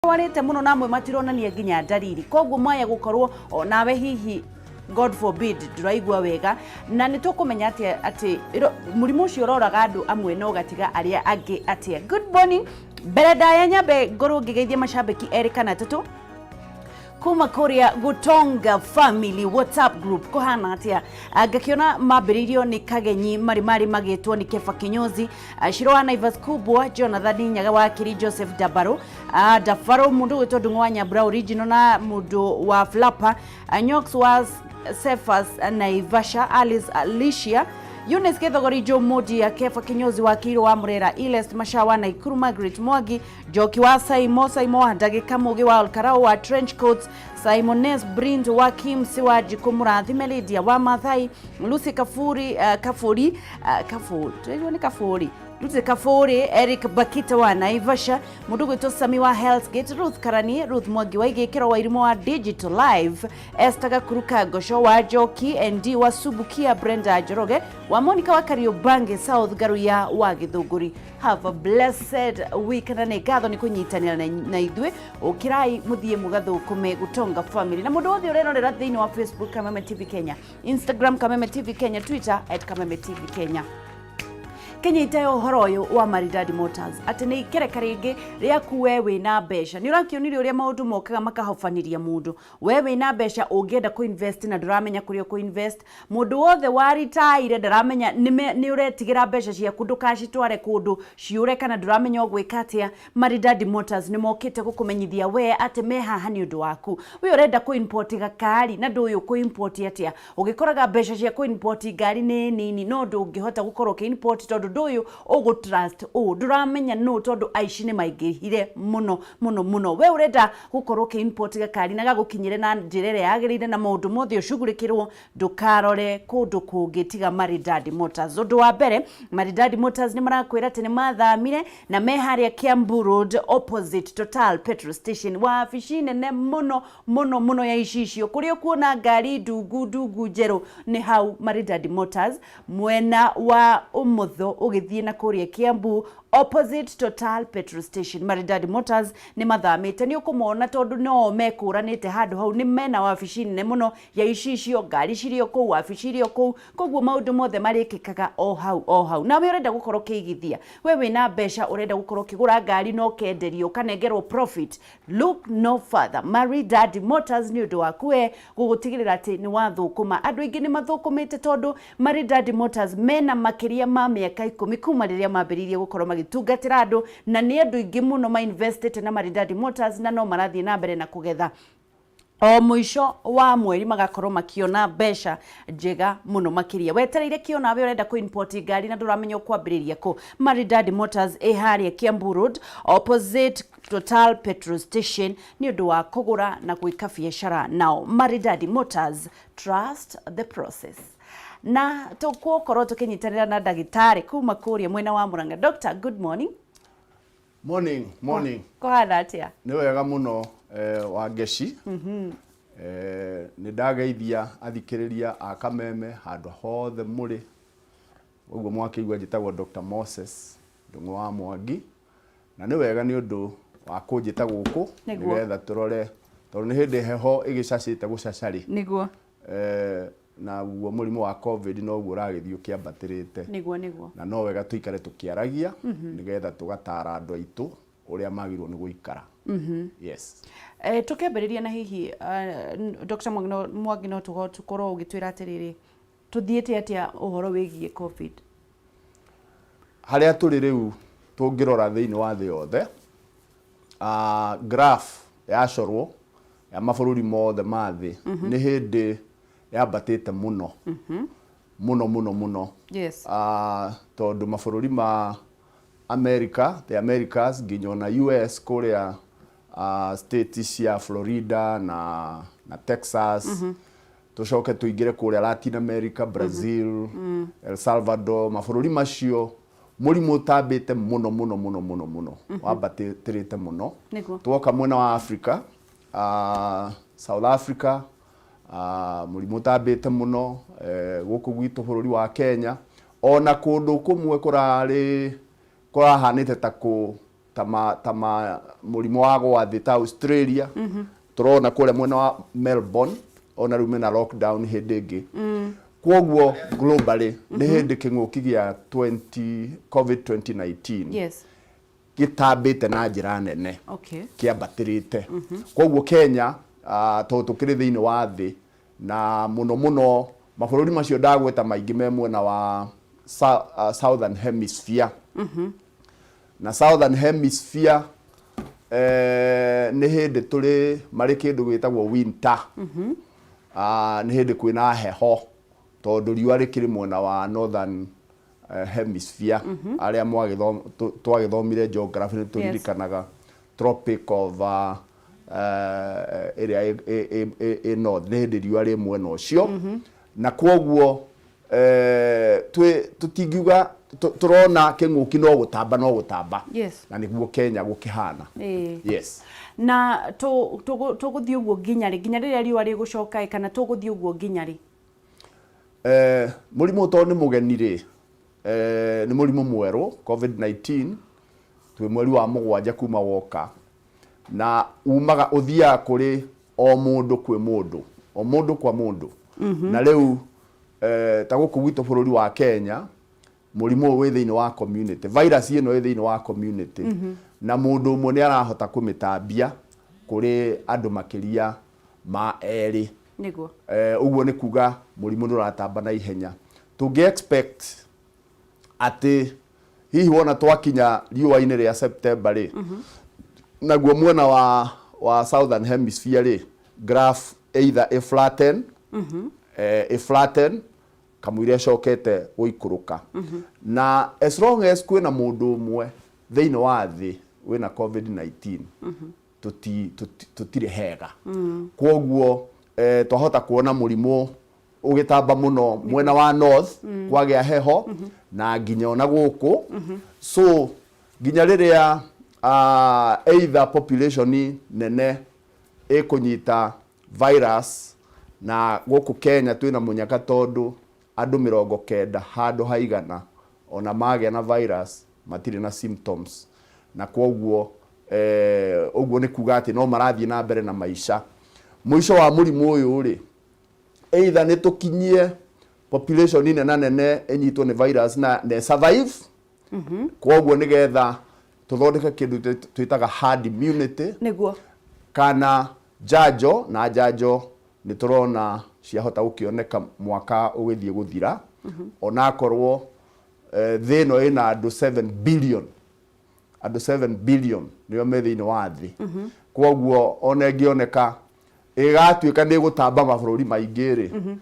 Marwarĩte mũno na amwe matironania nginya ndariri, koguo mwaya gũkorwo onawe hihi, God forbid, ndũraigua wega. Na nĩ tũkũmenya atĩa atĩ mũrimũ ũcio ũroraga andũ amwe na ũgatiga arĩa angĩ atĩa? Good morning. Mbere ndaya nyambe ngorwo ngĩgeithia macambĩki erĩ kana atatũ kuma kũrĩa Gũtonga Family WhatsApp group. Kũhana atĩa? Ngakĩona mambĩrĩirio nĩ Kagenyi marĩ marĩ magĩtwo nĩ Kefa Kinyozi, Shiro wa Naivas Kubwa, Jonathan Nyaga wa Kiri, Joseph Dabaro, Dabaro, mũndũ gwĩtwo Ndung'u wa Nyambura original na mũndũ wa Flapper, Nyox wa Cephas Naivasha, Alice Alicia, Eunice Githogori, Joe Modia, Kefa Kinyozi wa Kiiro wa Murera, Ilest Mashawa Naikuru, Margaret Mwangi, Njoki wa Saimo, Saimo wa Ndagĩka, Mũgĩ wa Olkarau wa Trench Coats, Simones Brind wa Kimsi wa Njikũ, Mũrathime Lydia wa Mathai, Lucy Kafuri, Kafuri, Kafuri, tũraigua nĩ Kafuri, Lucy Kafuri, Eric Bakita wa Naivasha, mũndũ gwĩtwo Sami wa Hell's Gate, Ruth Karani, Ruth Mwangi wa Igĩkĩro wa Irimũ wa Digital Live, Esther Gakuru Kangosho wa Njoki, ND wa Subukia, Brenda Njoroge wa Monica wa Kariobangi South, Garuya wa Gĩthũngũri. Have a blessed week, na nĩ ngatho nĩ kũnyitanĩra na ithuĩ. Ũkĩrai mũthiĩ mũgathũkũme Gũtonga Family, na mũndũ wothe ũrerorera thĩinĩ wa Facebook Kameme TV Kenya, Instagram Kameme TV Kenya, Twitter @KamemeTV Kenya. Kinyite ũhoro ũyũ wa Maridadi Motors atĩ nĩ ikereka rĩngĩ rĩaku. We wĩna mbeca, nĩ ũrakĩonire ũrĩa maũndũ mokaga makahobanĩria mũndũ. We wĩna mbeca, ũngĩenda kũ invest na ndũramenya kũrĩa ũkũ invest. Mũndũ wothe waritaire ndaramenya, nĩ ũretigĩra mbeca ciaku ndũkacitware kũndũ ciũre kana ndũramenya ũgwĩka atĩa, Maridadi Motors nĩ mokĩte gũkũmenyithia we atĩ me haha nĩ ũndũ waku. We ũrenda kũ import gakari na ndũĩ ũkũ import atĩa, ũgĩkoraga mbeca cia kũ import ngari nĩ nini, no ndũngĩhota gũkorwo ũkĩ import tondũ ndũĩ ũgũ trust ũ, ndũramenya nũ, tondũ aici nĩ maingĩhire mũno mũno mũno. We ũrenda gũkorwo ũkĩ import gakari na gagũkinyĩre na njĩra ĩrĩa yagĩrĩire na maũndũ mothe ũcugurĩkĩrwo, ndũkarore kũndũ kũngĩ tiga Maridadi Motors. Ũndũ wa mbere, Maridadi Motors nĩ marakwĩra atĩ nĩ mathamire na me harĩa Kiambu Road, opposite Total petrol station, wabici nene mũno mũno mũno ya icicio, kũrĩa ũkuona ngari ndungu ndungu njerũ nĩ hau Maridadi Motors, mwena wa ũmotho ũgĩthiĩ na kũrĩa Kiambu, opposite Total petrol station. Maridadi Motors nĩ mathamĩte, nĩ ũkũmona tondũ no mekũranĩte handũ hau, nĩ mena wabici nene mũno ya icicio, ngari cirĩ o kũu, wabici irĩ o kũu, koguo maũndũ mothe marĩkĩkaga o hau o hau. Nawe ũrenda gũkorwo ũkĩigithia, we wĩna mbeca, ũrenda gũkorwo ũkĩgũra ngari na ũkenderio ũkanengerwo profit, look no further. Maridadi Motors nĩ ũndũ waku we gũgũtigĩrĩra atĩ nĩ wathũkũma. Andũ aingĩ nĩ mathũkũmĩte tondũ Maridadi Motors mena makĩria ma mĩaka 10 kuma rĩrĩa mambĩrĩirie gũkorwo magĩtungatĩra andũ, na nĩ andũ aingĩ mũno mainvestĩte na Maridadi Motors na no marathiĩ na mbere na kũgetha. O mũico wa mweri magakorwo makiona mbeca njega mũno makĩria. Wetereire kĩo nawe ũrenda kũ import ngari na ndũramenya ũkwambĩrĩria kũ, Maridadi Motors ĩ harĩa Kiambu Road, opposite Total petrol station, nĩ ũndũ wa kũgũra na gwĩka biacara nao. Maridadi Motors, trust the process. Na tũgũkorwo tũkĩnyitanĩra na ndagĩtarĩ kuma kũrĩa mwena wa Murang'a. Doctor, good morning. Morning, morning. Kũhana atĩa? Nĩ wega mũno, wa ngeci. Nĩ ndageithia athikĩrĩria a Kameme handũ hothe mũrĩ. Ũguo mwakĩigua, njĩtagwo Dr. Moses Ndung'u wa Mwangi. Na nĩ wega nĩ ũndũ wa kũnjĩta gũkũ nĩgetha tũrore, tondũ nĩ hĩndĩ heho ĩgĩcacĩte gũcaca-rĩ. Naguo mũrimũ wa COVID noguo ũragĩthiĩ ũkĩambatĩrĩte. nĩguo nĩguo Na no wega tũikare tũkĩaragia nĩgetha tũgatara andũ aitũ ũrĩa magĩrĩirwo nĩ gũikara. Yes. Tũkĩambĩrĩria na hihi, Dr. Mwangi, no tũkorwo ũgĩtwĩra atĩrĩrĩ, tũthiĩte atĩa ũhoro wĩgiĩ COVID? Harĩa tũrĩ rĩu, tũngĩrora thĩinĩ wa thĩ yothe, graph yacorwo ya mabũrũri mothe ma thĩ, nĩ hĩndĩ yambatĩte mũno mũno mũno mũno. Tondũ mabũrũri ma America, the Americas, nginya ona US kũrĩa, state cia Florida na Texas, tũcoke tũingĩre kũrĩa Latin America, Brazil, El Salvador, mabũrũri macio mũrimũ ũtambĩte mũno mũno mũno mũno mũno, wambatĩrĩte mũno. Twoka mwena wa Africa, South Africa, mũrimũ ũtambĩte mũno, gũkũ gwitũ bũrũri wa Kenya, ona kũndũ kũmwe kũrarĩ kũrahanĩte ta kũ ta ma ta ma mũrimũ wa gwathĩ ta Australia. Tũrona kũrĩa mwena wa Melbourne ona rĩu mena lockdown hĩndĩ ĩngĩ. Kwoguo globally nĩ hĩndĩ kĩng'ũki gĩa 20 COVID 2019 gĩtambĩte na njĩra nene, kĩambatĩrĩte. Kwoguo Kenya, tondũ tũkĩrĩ thĩinĩ wa thĩ na mũno mũno mabũrũri macio ndagweta maingĩ me mwena wa Southern Hemisphere. Na Southern Hemisphere nĩ hĩndĩ tũrĩ marĩ kĩndũ gĩtagwo winter. Nĩ hĩndĩ kwĩna heho tondũ riũa rĩkĩrĩ mwena wa Northern Hemisphere. Arĩa twagĩthomire geography nĩ tũririkanaga Tropic of ĩrĩa ĩ north, nĩ hĩndĩ riũa rĩ mwena ũcio. Na kwoguo tũtingiuga tũrona kĩng'ũki no gũtamba no gũtamba. Na nĩguo Kenya gũkĩhana. Yes. Na tũgũthiĩ ũguo nginya rĩ? Nginya rĩrĩa riũa rĩgũcoka ĩ, kana tũgũthiĩ ũguo nginya rĩ? Mũrimũ tondũ nĩ mũgeni rĩ, nĩ mũrimũ mwerũ COVID-19, twĩ mweri wa 7 kuma woka, na umaga ũthiaga kũrĩ o mũndũ kwĩ mũndũ, o mũndũ kwa mũndũ. Na rĩu ta gũkũ gwitũ bũrũri wa Kenya, mũrimũ ũyũ wĩ thĩinĩ wa community, virus ĩno ĩ thĩinĩ wa community, na mũndũ ũmwe nĩ arahota kũmĩtambia kũrĩ andũ makĩria ma 2. Ũguo nĩ kuga mũrimũ nĩ ũratamba na ihenya. Tũngĩ expect atĩ hihi wona twakinya riũa-inĩ rĩa September rĩ, naguo mwena wa Southern Hemisphere rĩ, graph either ĩ flatten, ĩ flatten kamũira ĩcokete gũikũrũka. Na as long as kwĩna mũndũ ũmwe thĩinĩ wa thĩ wĩna COVID-19, tũtirĩ hega. Kwoguo twahota kuona mũrimũ ũgĩtamba mũno mwena wa north, kwagĩa heho, na nginya ona gũkũ. So nginya rĩrĩa either population nene ĩkũnyita virus, na gũkũ Kenya twĩna mũnyaka tondũ andũ 90 handũ haigana ona magĩa na virus matirĩ na symptoms, na kwoguo ũguo nĩ kuga atĩ no marathiĩ na mbere na maica. Mũico wa mũrimũ ũyũ rĩ, either nĩ tũkinyie population nene nene ĩnyitwo nĩ virus na survive, kwoguo nĩgetha tũthondeke kĩndũ twĩtaga herd immunity, kana njanjo, na njanjo nĩ tũrona ciahota gũkĩoneka mwaka ũgĩthiĩ gũthira, onakorwo thĩ ĩno ĩna andũ 7 billion, andũ 7 billion nĩo me thĩinĩ wa thĩ. Kwoguo ona ĩngĩoneka ĩgatuĩka nĩ ĩgũtamba mabũrũri maingĩ rĩ,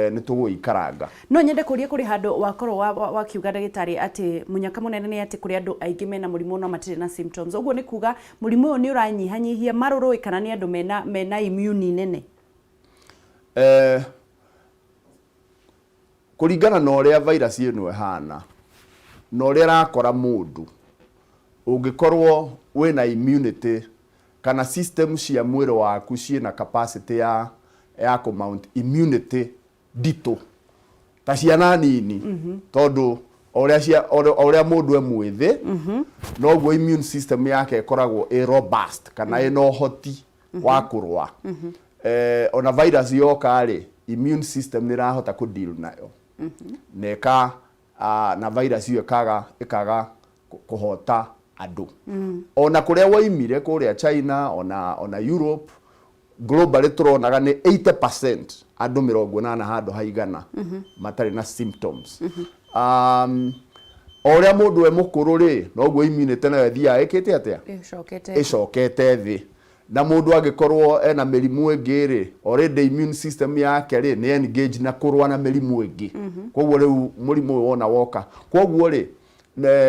nĩ tũgũikaranga. No nyende kũria, kũrĩ handũ wakorwo wakiuga ndagĩtarĩ atĩ mũnyaka mũnene nĩ atĩ kũrĩ andũ aingĩ mena mũrimũ no matirĩ na symptoms. Ũguo nĩ kuga mũrimũ ũyũ nĩ ũranyihanyihia marũrũ, kana nĩ andũ mena immune nene? Kũringana na ũrĩa virus ĩno ĩhana na ũrĩa ĩrakora mũndũ, ũngĩkorwo wĩna immunity kana system cia mwĩrĩ waku ciĩna capacity ya kũ mount immunity nditũ ta ciana nini, tondũ o ũrĩa mũndũ e mwĩthĩ noguo immune system yake ĩkoragwo ĩ robust kana ĩna ũhoti wa kũrũa. Ona virus yoka rĩ, immune system nĩ ĩrahota kũ deal nayo na ĩka na virus ĩyo ĩkaga kũhota andũ. Ona kũrĩa woimire kũrĩa China, ona Europe, globally tũronaga nĩ 80%, andũ 80 handũ haigana matarĩ na symptoms. O ũrĩa mũndũ e mũkũrũ rĩ, noguo immunity nayo ĩthiaga ĩkĩte atĩa? Ĩcokete. Ĩcokete thĩ. Na mũndũ angĩkorwo ena mĩrimũ ĩngĩ rĩ, already immune system yake rĩ nĩ engage na kũrũa na mĩrimũ ĩngĩ. Koguo rĩu mũrimũ ũyũ wona woka, koguo rĩ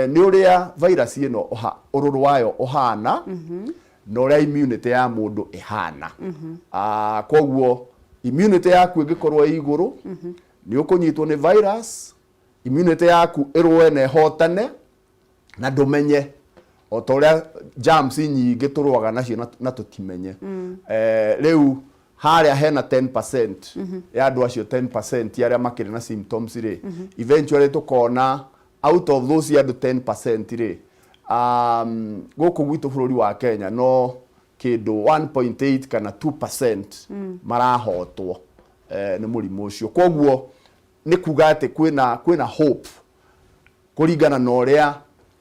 nĩ ũrĩa virus ĩno ũrũrũ wayo ũhana na ũrĩa immunity ya mũndũ ĩhana. Koguo immunity yaku ĩngĩkorwo ĩ igũrũ, nĩ ũkũnyitwo nĩ virus, immunity yaku ĩrũe na ĩhotane na ndũmenye, o ta ũrĩa germs nyingĩ tũrũaga nacio na tũtimenye. Rĩu harĩa hena 10% ya andũ acio, 10% arĩa makĩrĩ na symptoms rĩ, eventually tũkona out of those andũ 10% rĩ, Gũkũ gwitũ bũrũri wa Kenya no kĩndũ 1.8 kana 2% marahotwo nĩ mũrimũ ũcio. Koguo nĩ kuga atĩ kwĩna hope kũringana na ũrĩa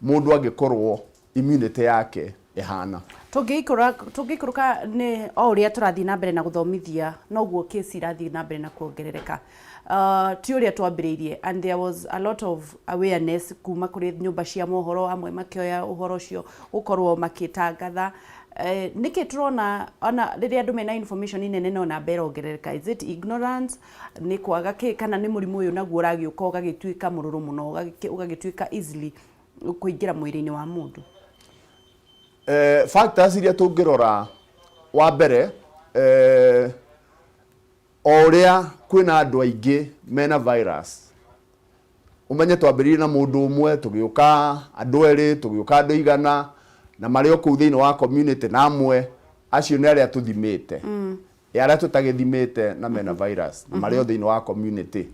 mũndũ angĩkorwo immunity yake ĩhana. Tũngĩikũrũka nĩ o ũrĩa tũrathiĩ na mbere na gũthomithia, noguo kesi irathiĩ na mbere na kuongerereka. Ti ũrĩa twambĩrĩirie, and there was a lot of awareness kuma kũrĩ nyũmba cia mohoro, amwe makĩoya ũhoro ũcio gũkorwo makĩtangatha. Nĩkĩ tũrona ona rĩrĩa andũ mena information nene no namba ĩrongerereka? Is it ignorance, nĩ kwaga kĩ, kana nĩ mũrimũ ũyũ naguo ũragĩũka ũgagĩtuĩka mũrũrũ mũno, ũgagĩtuĩka easily kũingĩra mwĩrĩ-inĩ wa mũndũ? Factors iria tũngĩrora, wa mbere, o ũrĩa kwĩna andũ aingĩ mena virus, ũmenye twambĩrĩirie na mũndũ ũmwe, tũgĩũka andũ erĩ, tũgĩũka andũ 100, na marĩ o kũu thĩinĩ wa community, na amwe acio nĩ arĩa tũthimĩte. Arĩa tũtagĩthimĩte na mena virus na marĩ o thĩinĩ wa community,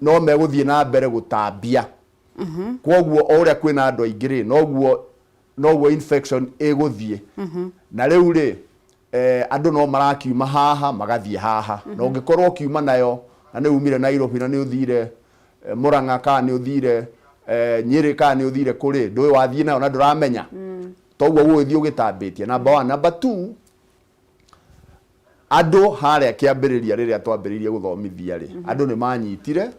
no megũthiĩ na mbere gũtambia. Koguo o ũrĩa kwĩna andũ aingĩ rĩ, noguo infection ĩgũthiĩ. Na rĩu rĩ, andũ no marakiuma haha magathiĩ haha, na ũngĩkorwo ũkiuma nayo na nĩ umire Nairobi na nĩ ũthire Murang'a kana nĩ ũthire Nyĩrĩ kana nĩ ũthire kũrĩ, ndũĩ wathiĩ nayo na ndũramenya, toguo ũgũgĩthiĩ ũgĩtambĩtie. Number one. Number two, andũ harĩa kĩambĩrĩria rĩrĩa twambĩrĩirie gũthomithia rĩ, andũ nĩ manyitire,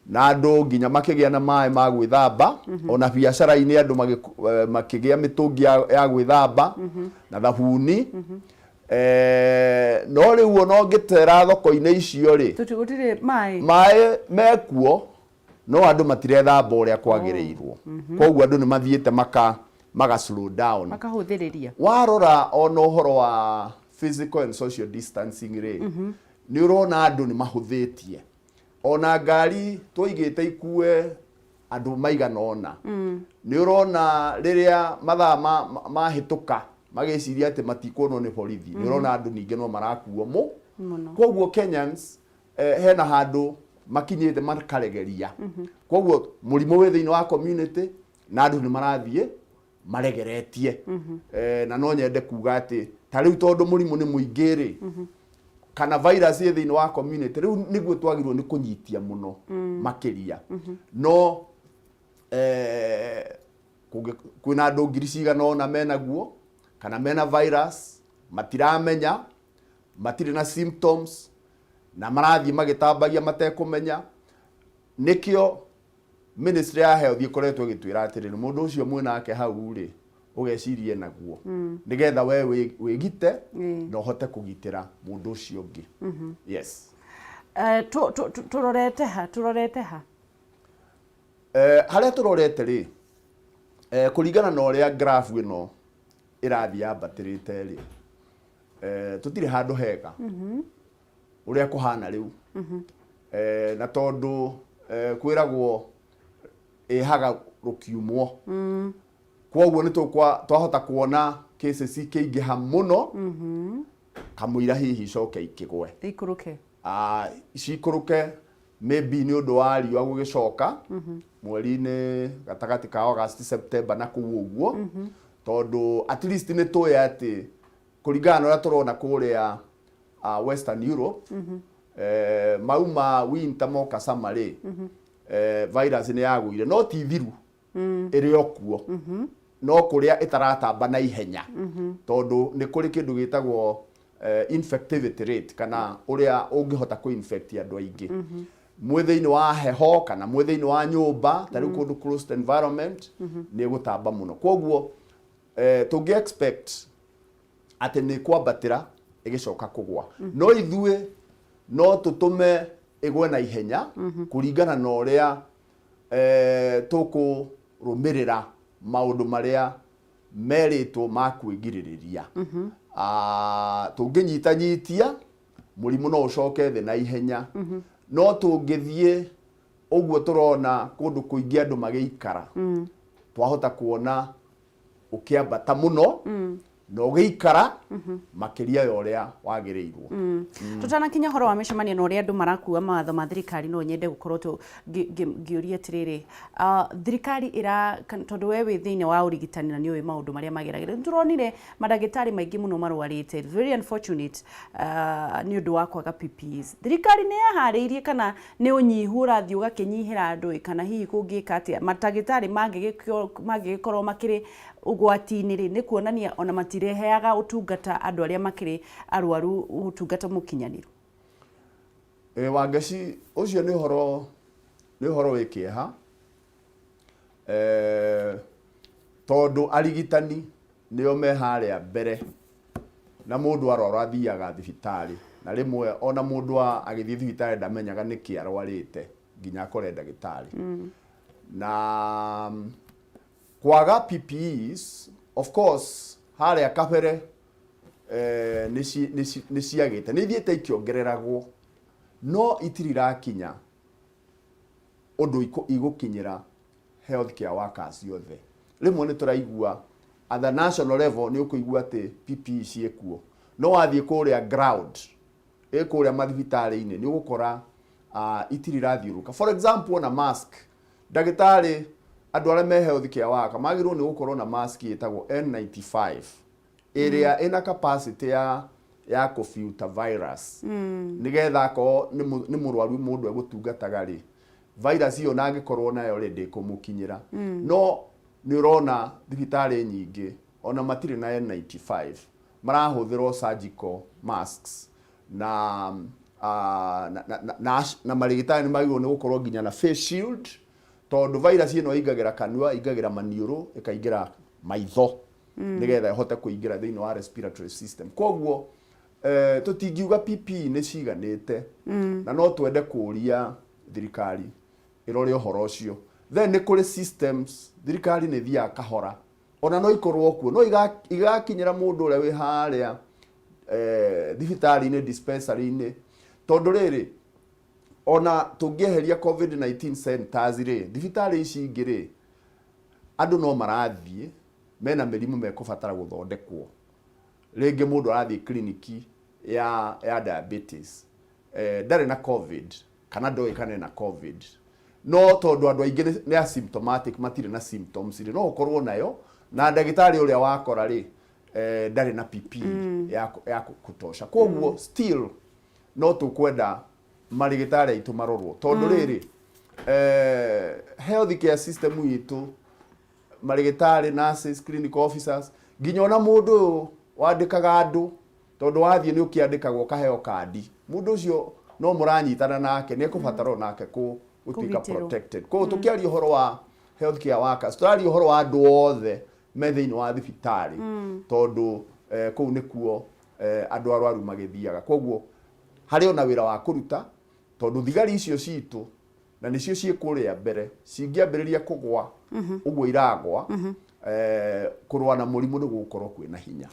na andũ nginya makĩgĩa na maĩ ma gwĩthamba, ona biacara-inĩ andũ makĩgĩa mĩtũngi ya gwĩthamba na thabuni. No rĩu ona ũngĩtera thoko-inĩ icio rĩ, Gũtirĩ maĩ. Maĩ mekuo, no andũ matirethamba ũrĩa kwagĩrĩirwo. Koguo andũ nĩ mathiĩte maka slow down, Makahũthĩrĩria. Warora ona ũhoro wa physical and social distancing rĩ, nĩ ũrona andũ nĩ mahũthĩtie. Ona ngari twaigĩte ikue andũ maigana ũna, nĩ ũrona rĩrĩa mathaa mahĩtũka magĩciria atĩ matikuonwo nĩ borithi, nĩ ũrona andũ ningĩ no marakuo mũ Mũno. Koguo Kenyans, hena handũ makinyĩte makaregeria. Koguo mũrimũ wĩ thĩinĩ wa community na andũ nĩ marathiĩ maregeretie. Na no nyende kuga atĩ ta rĩu tondũ mũrimũ nĩ mũingĩ rĩ, kana virus ĩ thĩinĩ wa community rĩu, nĩguo twagĩrĩirwo nĩ kũnyitia mũno makĩria. No kwĩna andũ ngiri cigana ũna menaguo kana mena virus, matiramenya, matirĩ na symptoms, na marathiĩ magĩtambagia matekũmenya. Nĩkĩo ministry ya health ĩkoretwo ĩgĩtwĩra atĩrĩrĩ, mũndũ ũcio mwĩnake hau rĩ, ũgecirie naguo nĩgetha we wĩgite na ũhote kũgitĩra mũndũ ũcio ũngĩ. Yes. Tũrorete ha? Tũrorete ha? Harĩa tũrorete rĩ, kũringana na ũrĩa graph ĩno ĩrathiĩ yambatĩrĩte rĩ, tũtirĩ handũ hega ũrĩa kũhana rĩu. Na tondũ kwĩragwo ĩhaga rũkiumwo, koguo nĩ twahota kuona cases ikĩingĩha mũno kamũira hihi icoke ikĩgwe. Ikũrũke. Cikũrũke maybe nĩ ũndũ wa riũa gũgĩcoka mweri-inĩ gatagatĩ ka August, September na kũu ũguo, tondũ at least nĩ tũĩ atĩ kũringana na ũrĩa tũrona kũrĩa Western Europe, mauma winter moka summer rĩ, virus nĩ yagũire, no ti thiru, ĩrĩ o kuo, no kũrĩa ĩtaratamba na ihenya, tondũ nĩ kũrĩ kĩndũ gĩtagwo infectivity rate, kana ũrĩa ũngĩhota kũ-infect andũ aingĩ mwĩ thĩinĩ wa heho kana mwĩ thĩinĩ wa nyũmba, ta rĩu kũndũ closed environment, nĩ ĩgũtamba mũno. Koguo tũngĩ expect atĩ nĩ kwambatĩra ĩgĩcoka kũgwa, no ithuĩ no tũtũme ĩgwe na ihenya kũringana na ũrĩa tũkũrũmĩrĩra maũndũ marĩa merĩtwo ma kwĩgirĩrĩria. Tũngĩnyitanyitia, mũrimũ no ũcoke thĩ na ihenya, no tũngĩthiĩ ũguo tũrona kũndũ kũingĩ andũ magĩikara, twahota kuona ũkĩambata mũno. Na ũgĩikara makĩria ya ũrĩa wagĩrĩirwo. Tutanakinya ũhoro wa mĩcemanio na ũrĩa andũ marakua mawatho ma thirikari, no nyende gũkorwo ngĩũria atĩrĩrĩ, thirikari ĩra tondũ we wĩ thĩinĩ wa ũrigitani na nĩ ũĩ maũndũ marĩa mageragĩra, nĩ tũronire mandagĩtarĩ maingĩ mũno marwarĩte, very unfortunate, nĩ ũndũ wa kwaga PPEs. Thirikari nĩ yaharĩirie kana nĩ ũnyihu ũrathiĩ ũgakĩnyihĩra andũ ĩ, kana hihi kũngĩka atĩa mandagĩtarĩ mangĩgĩkorwo makĩrĩ ũgwati-inĩ rĩ, nĩ kuonania ona matireheaga ũtungata andũ arĩa makĩrĩ arwaru, ũtungata mũkinyanĩru? Ĩ Wangeci, ũcio nĩ ũhoro wĩ kĩeha, tondũ arigitani nĩo me harĩa mbere na mũndũ arwara athiaga thibitarĩ, na rĩmwe ona mũndũ agĩthiĩ thibitarĩ ndamenyaga nĩkĩ arwarĩte nginya akore ndagĩtarĩ. Na kwaga PPEs, of course, harĩa kabere nĩ ciagĩte, nĩ ithiĩte ikĩongereragwo, no itirĩ irakinya ũndũ igũkinyĩra health care workers othe. Rĩmwe nĩ tũraigua at the national level nĩ ũkũigua atĩ PPE ciĩkuo, no wathiĩ kũrĩa ground, ĩ kũrĩa mathibitarĩ-inĩ, nĩ ũgũkora itirĩ irathiũrũrũka. For example, ona mask, ndagĩtarĩ, andũ arĩa me health care worker magĩrĩirwo nĩ gũkorwo na mask ĩtagwo N95 ĩrĩa ĩna capacity ya kũfilter virus, nĩgetha akorwo nĩ mũrwaru mũndũ egũtungataga rĩ, virus ĩyo na angĩkorwo nayo rĩ, ndĩkũmũkinyĩra. No nĩ ũrona thibitarĩ nyingĩ ona matirĩ na N95, marahũthĩrwo surgical masks na marĩgĩtarĩ nĩ magĩrĩirwo nĩ gũkorwo nginya na face shield, tondũ virus ĩno ĩingagĩra kanua, ĩingagĩra maniũrũ, ĩkaingĩra maitho, nĩgetha ĩhote kũingĩra thĩinĩ wa respiratory system. Koguo tũtingiuga PPE nĩ ciganĩte, na no twende kũria thirikari ĩrore ũhoro ũcio. Then nĩ kũrĩ systems, thirikari nĩ ĩthiaga kahora, ona no ikorwo kuo, no igakinyĩra mũndũ ũrĩa wĩ harĩa thibitarĩ-inĩ, dispensary-inĩ, tondũ rĩrĩ, ona tũngĩeheria COVID-19 centers rĩ, thibitarĩ ici ingĩ rĩ, andũ no marathiĩ mena mĩrimũ mekũbatara gũthondekwo. Rĩngĩ mũndũ arathiĩ kliniki ya diabetes, ndarĩ na COVID kana ndoĩ kana ena COVID, no tondũ andũ aingĩ nĩ asymptomatic, matirĩ na symptoms rĩ, no ũkorwo nayo na ndagĩtarĩ ũrĩa wakora rĩ, ndarĩ na PPE ya kutosha. Koguo still no tũkwenda marĩgĩtarĩ aitũ marorwo, tondũ rĩrĩ, health care system itũ, marĩgĩtarĩ, nurses, clinical officers, nginya ona mũndũ ũyũ wandĩkaga andũ, tondũ wathiĩ nĩ ũkĩandĩkagwo ũkaheo kandi, mũndũ ũcio no mũranyitana nake, nĩ ekũbatara onake gũtuĩka Kũgitĩrwo. protected. Koguo tũkĩaria ũhoro wa health care workers, tũraria ũhoro wa andũ othe me thĩinĩ wa thibitarĩ, tondũ kũu nĩkuo andũ arwaru magĩthiaga. Koguo harĩ ona wĩra wa kũruta, tondũ thigari icio citũ na nĩcio ciĩ kũrĩa mbere, cingĩambĩrĩria kũgwa ũguo iragwa, kũrũa na mũrimũ nĩ gũgũkorwo kwĩna hinya.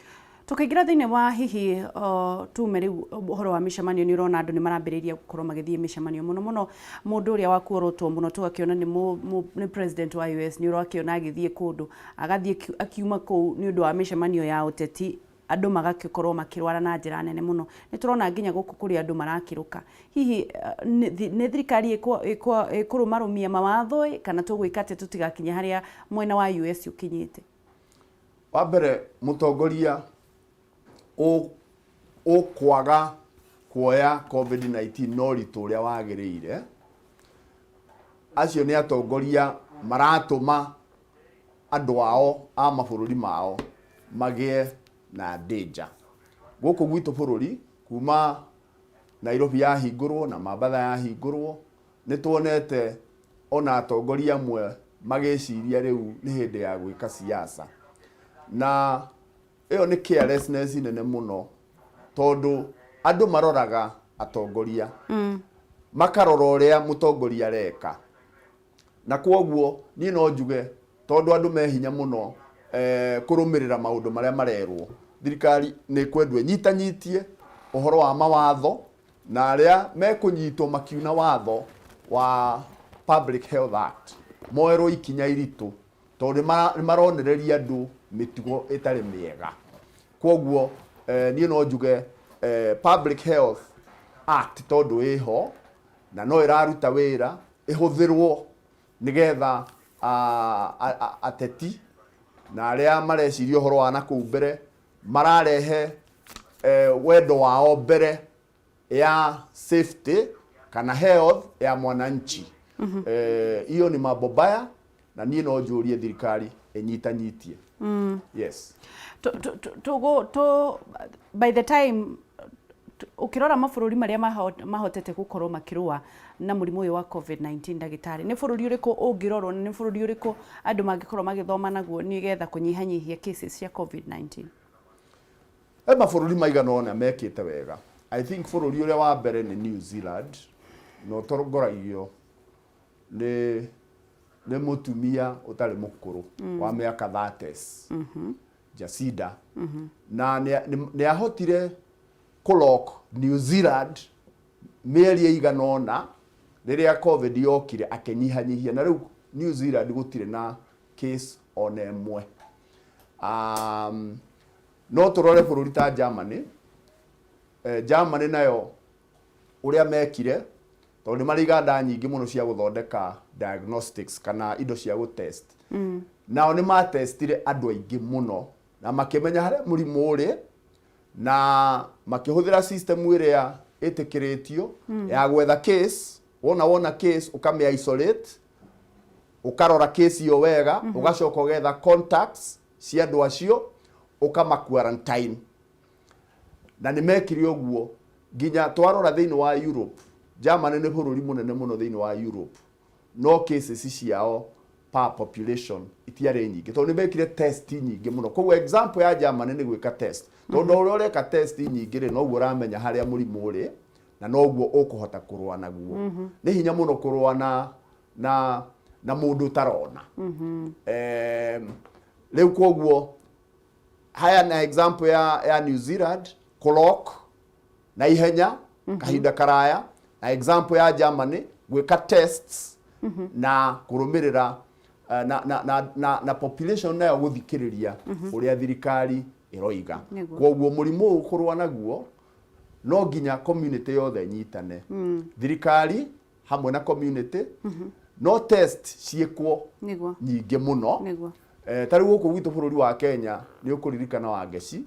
Tũkĩingĩra thĩinĩ wa hihi tume rĩu ũhoro wa mĩcemanio, nĩ ũrona andũ nĩ marambĩrĩria gũkorwo magĩthiĩ mĩcemanio, mũno mũno mũndũ ũrĩa wakuorotwo mũno tũgakĩona nĩ president wa US, nĩ ũrakĩona agĩthiĩ kũndũ, agathiĩ akiuma kũu nĩ ũndũ wa mĩcemanio ya ũteti, andũ magagĩkorwo makĩrwara na njĩra nene mũno. Nĩ tũrona nginya gũkũ kũrĩ andũ marakĩrũka. Hihi nĩ thirikari ĩkũrũmarũmia mawatho ĩ, kana tũgwĩka atĩa tũtigakinye harĩa mwena wa US ũkinyĩte? Wa mbere, mũtongoria ũkwaga kuoya COVID-19 na ũritũ ũrĩa wagĩrĩire, acio nĩ atongoria maratũma andũ ao a mabũrũri mao magĩe na danger. Gũkũ gwitũ bũrũri, kuma Nairobi yahingũrwo na Mambatha yahingũrwo, nĩ tuonete ona atongoria amwe magĩciria rĩu nĩ hĩndĩ ya gwĩka siasa, na ĩyo nĩ carelessness nene mũno, tondũ andũ maroraga atongoria, makarora ũrĩa mũtongoria areka. Na kwoguo niĩ no njuge, tondũ andũ me hinya mũno kũrũmĩrĩra maũndũ marĩa marerwo, thirikari nĩ ĩkwendwo ĩnyitanyitie ũhoro wa mawatho, na arĩa mekũnyitwo makiuna watho wa Public Health Act moerwo ikinya iritũ, tondũ nĩ maronereria andũ mĩtugo ĩtarĩ mĩega. Kwoguo niĩ no njuge Public Health Act tondũ ĩho na no ĩraruta wĩra, ĩhũthĩrwo nĩgetha ateti na arĩa mareciria ũhoro wa nakũu mbere mararehe wendo wao mbere ya safety kana health ya mwananchi. Hiyo ni mambo mbaya na niĩ no njũrie thirikari ĩnyitanyitie. Yes. To by the time ũkĩrora mabũrũri marĩa mahotete gũkorwo makĩrũa na mũrimũ ũyũ wa COVID-19, ndagĩtarĩ, nĩ bũrũri ũrĩkũ ũngĩrorwo na nĩ bũrũri ũrĩkũ andũ mangĩkorwo magĩthoma naguo nĩgetha kũnyihanyihia cases cia COVID-19? He mabũrũri maigana ũna mekĩte wega. I think bũrũri ũrĩa wa mbere nĩ New Zealand, na ũtongoragio nĩ mũtumia ũtarĩ mũkũrũ wa mĩaka 30s, Jacinda, na nĩ ahotire kũlock New Zealand mĩeri ĩigana ũna rĩrĩa COVID yokire, akĩnyihanyihia, na rĩu New Zealand gũtirĩ na case ona ĩmwe. No tũrore bũrũri ta Germany. Germany nayo ũrĩa mekire, tondũ nĩ marĩ iganda nyingĩ mũno cia gũthondeka diagnostics kana indo cia gũtest, nao nĩ matestire andũ aingĩ mũno na makĩmenya harĩa mũrimũ ũrĩ, na makĩhũthĩra system ĩrĩa ĩtĩkĩrĩtio ya gwetha case. Wona case, ũkamĩ isolate, ũkarora case ĩyo wega, ũgacoka ũgetha contacts cia andũ acio, ũkama quarantine, na nĩ mekire ũguo nginya twarora thĩinĩ wa Europe. Germany nĩ bũrũri mũnene mũno thĩinĩ wa Europe, no cases ciao per population itiarĩ nyingĩ tondũ nĩ mekire test nyingĩ mũno. Koguo example ya Germany nĩ gwĩka test, tondũ ũrĩa ũreka test nyingĩ rĩ, noguo ũramenya harĩa mũrimũ ũrĩ na noguo ũkũhota kũrũa naguo. Nĩ hinya mũno kũrũa na mũndũ ũtarona. Rĩu koguo haya na example ya New Zealand kũlock na ihenya kahinda karaya, na example ya Germany gwĩka tests na kũrũmĩrĩra na population nayo gũthikĩrĩria ũrĩa thirikari ĩroiga. Koguo mũrimũ ũyũ kũrũa naguo no nginya community yothe ĩnyitane, thirikari hamwe na community, no test ciĩkwo nyingĩ mũno. Ta rĩu gũkũ gwitũ bũrũri wa Kenya, nĩ ũkũririkana wa Ngeci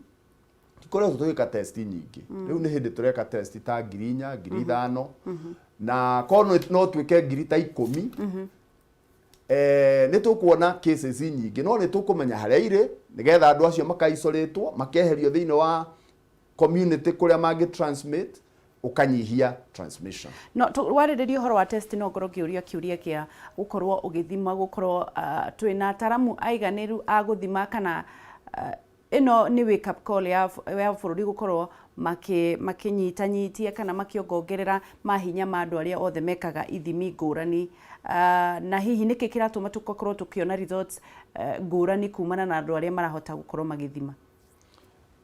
tũkoretwo tũgĩka test nyingĩ. Rĩu nĩ hĩndĩ tũreka test ta 4,000, 5,000, na korwo no twĩke 10,000, nĩ tũkuona cases nyingĩ, no nĩ tũkũmenya harĩa irĩ nĩgetha andũ acio makaicolatwo, makeherio thĩinĩ wa community kũrĩa mangĩ transmit, ũkanyihia transmission. No warĩrĩria ũhoro wa test, no ngorwo ngĩũria kĩũria kĩa gũkorwo ũgĩthima, gũkorwo twĩna ataramu aiganĩru a gũthima, kana ĩno nĩ wake up call ya bũrũri gũkorwo makĩnyitanyitia kana makĩongongerera mahinya ma andũ arĩa othe mekaga ithimi ngũrani, na hihi nĩkĩ kĩratũma tũgakorwo tũkĩona results ngũrani kumana na andũ arĩa marahota gũkorwo magĩthima?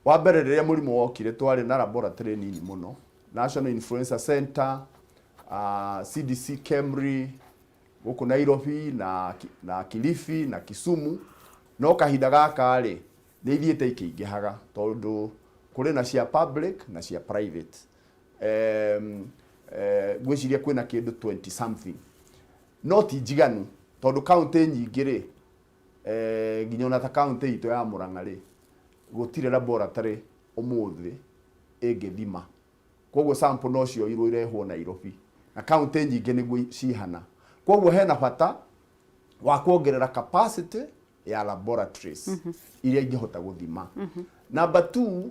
Wa mbere, rĩrĩa mũrimũ wokire twarĩ na laboratory nini mũno, National Influenza Center, CDC, KEMRI gũkũ Nairobi na Kilifi na Kisumu. No kahinda gaka rĩ, nĩ ithiĩte ikĩingĩhaga tondũ kũrĩ na cia public na cia private. Ngwĩciria kwĩna kĩndũ 20 something, no ti njiganu tondũ kaunti nyingĩ rĩ, nginya ona ta kaunti itũ ya Murang'a rĩ, gũtirĩ laboratory ũmũthĩ ĩngĩthima. Koguo sample no cioirwo irehwo Nairobi, na kaunti nyingĩ nĩguo cihana. Koguo hena bata wa kuongerera capacity ya laboratories iria ingĩhota gũthima. Number two,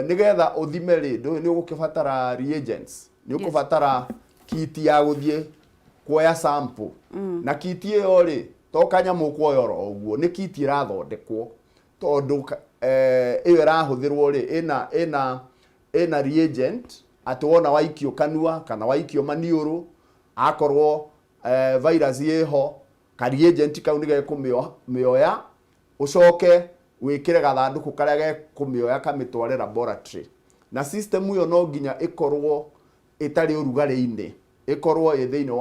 nĩgetha ũthime rĩ, ndũĩ nĩ ũgũkĩbatara reagents, nĩ ũkũbatara kit ya gũthiĩ kuoya sample, na kit ĩyo rĩ, to kanyamũ ũkuoya oro ũguo, nĩ kit ĩrathondekwo tondũ ĩyo ĩrahũthĩrwo rĩ, ĩna reagent atĩ wona waikio kanua kana waikio maniũrũ, akorwo virus ĩho, ka reagent kau nĩ gekũmĩoya, ũcoke wĩkĩre gathandũkũ karĩa gekũmĩoya kamĩtware laboratory. Na system ĩyo no nginya ĩkorwo ĩtarĩ ũrugarĩ-inĩ, ĩkorwo ĩ thĩinĩ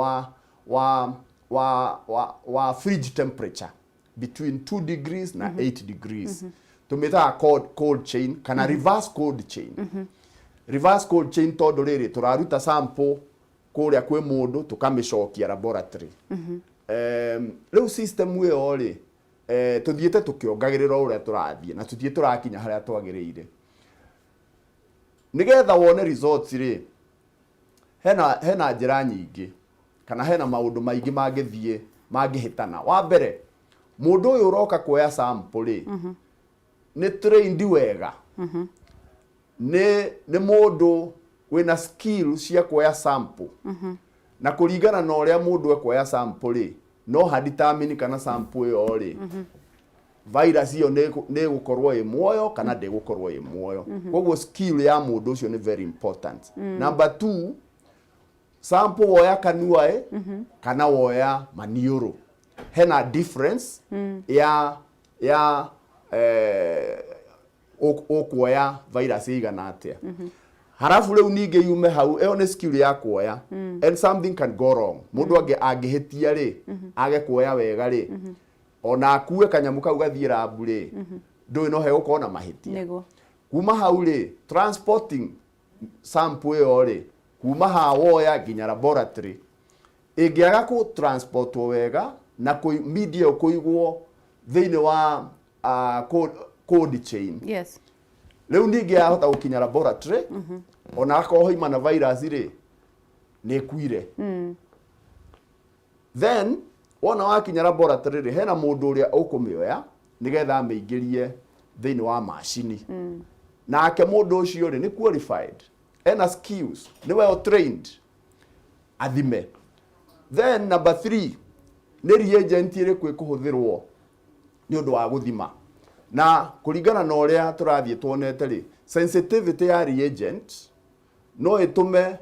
wa fridge temperature between 2 degrees na 8 degrees. Tũmĩtaga cold chain kana reverse cold chain. Reverse cold chain tondũ rĩrĩ, tũraruta sample kũrĩa kwĩ mũndũ, tũkamĩcokia laboratory. Rĩu system ĩyo rĩ, tũthiĩte tũkĩongagĩrĩra ũrĩa tũrathiĩ na tũthiĩ tũrakinya harĩa twagĩrĩire. Nĩgetha wone results rĩ, hena njĩra nyingĩ kana hena maũndũ maingĩ mangĩthiĩ mangĩhĩtana. Wa mbere, mũndũ ũyũ ũroka kuoya sample rĩ, nĩ trained wega, nĩ mũndũ wĩna skill cia kuoya sample, na kũringana na ũrĩa mũndũ ekuoya sample rĩ, no ha determine kana sample ĩyo rĩ, virus ĩyo nĩ ĩgũkorwo ĩ muoyo kana ndĩgũkorwo ĩ muoyo. Koguo skill ya mũndũ ũcio nĩ very important. Number two, sample woya kanua ĩ kana woya maniũrũ, hena difference ya ũkuoya virus ĩigana atĩa. Harabu rĩu ningĩ yume hau, ĩyo nĩ skill ya kuoya, and something can go wrong. Mũndũ angĩhĩtia rĩ, age kuoya wega rĩ, ona akue kanyamũ kau gathiĩ lab rĩ, ndũĩ no hegũkorwo na mahĩtia. Kuma hau rĩ, transporting sample ĩyo rĩ, kuma ha woya nginya laboratory, ĩngĩaga kũ transportwo wega na kũ media ĩyo kũigwo thĩinĩ wa cold chain, rĩu ningĩ yahota gũkinya laboratory, ona akorwo hoima na virus rĩ, nĩ ĩkuire. Then wona wakinya laboratory rĩ, hena mũndũ ũrĩa ũkũmĩoya nĩgetha amĩingĩrie thĩinĩ wa macini. Nake mũndũ ũcio rĩ, nĩ qualified, ena skills, nĩ well trained athime. Then number three, nĩ reagent ĩrĩkũ ĩkũhũthĩrwo nĩ ũndũ wa gũthima. Na kũringana na ũrĩa tũrathiĩ tuonete rĩ, sensitivity ya reagent no ĩtũme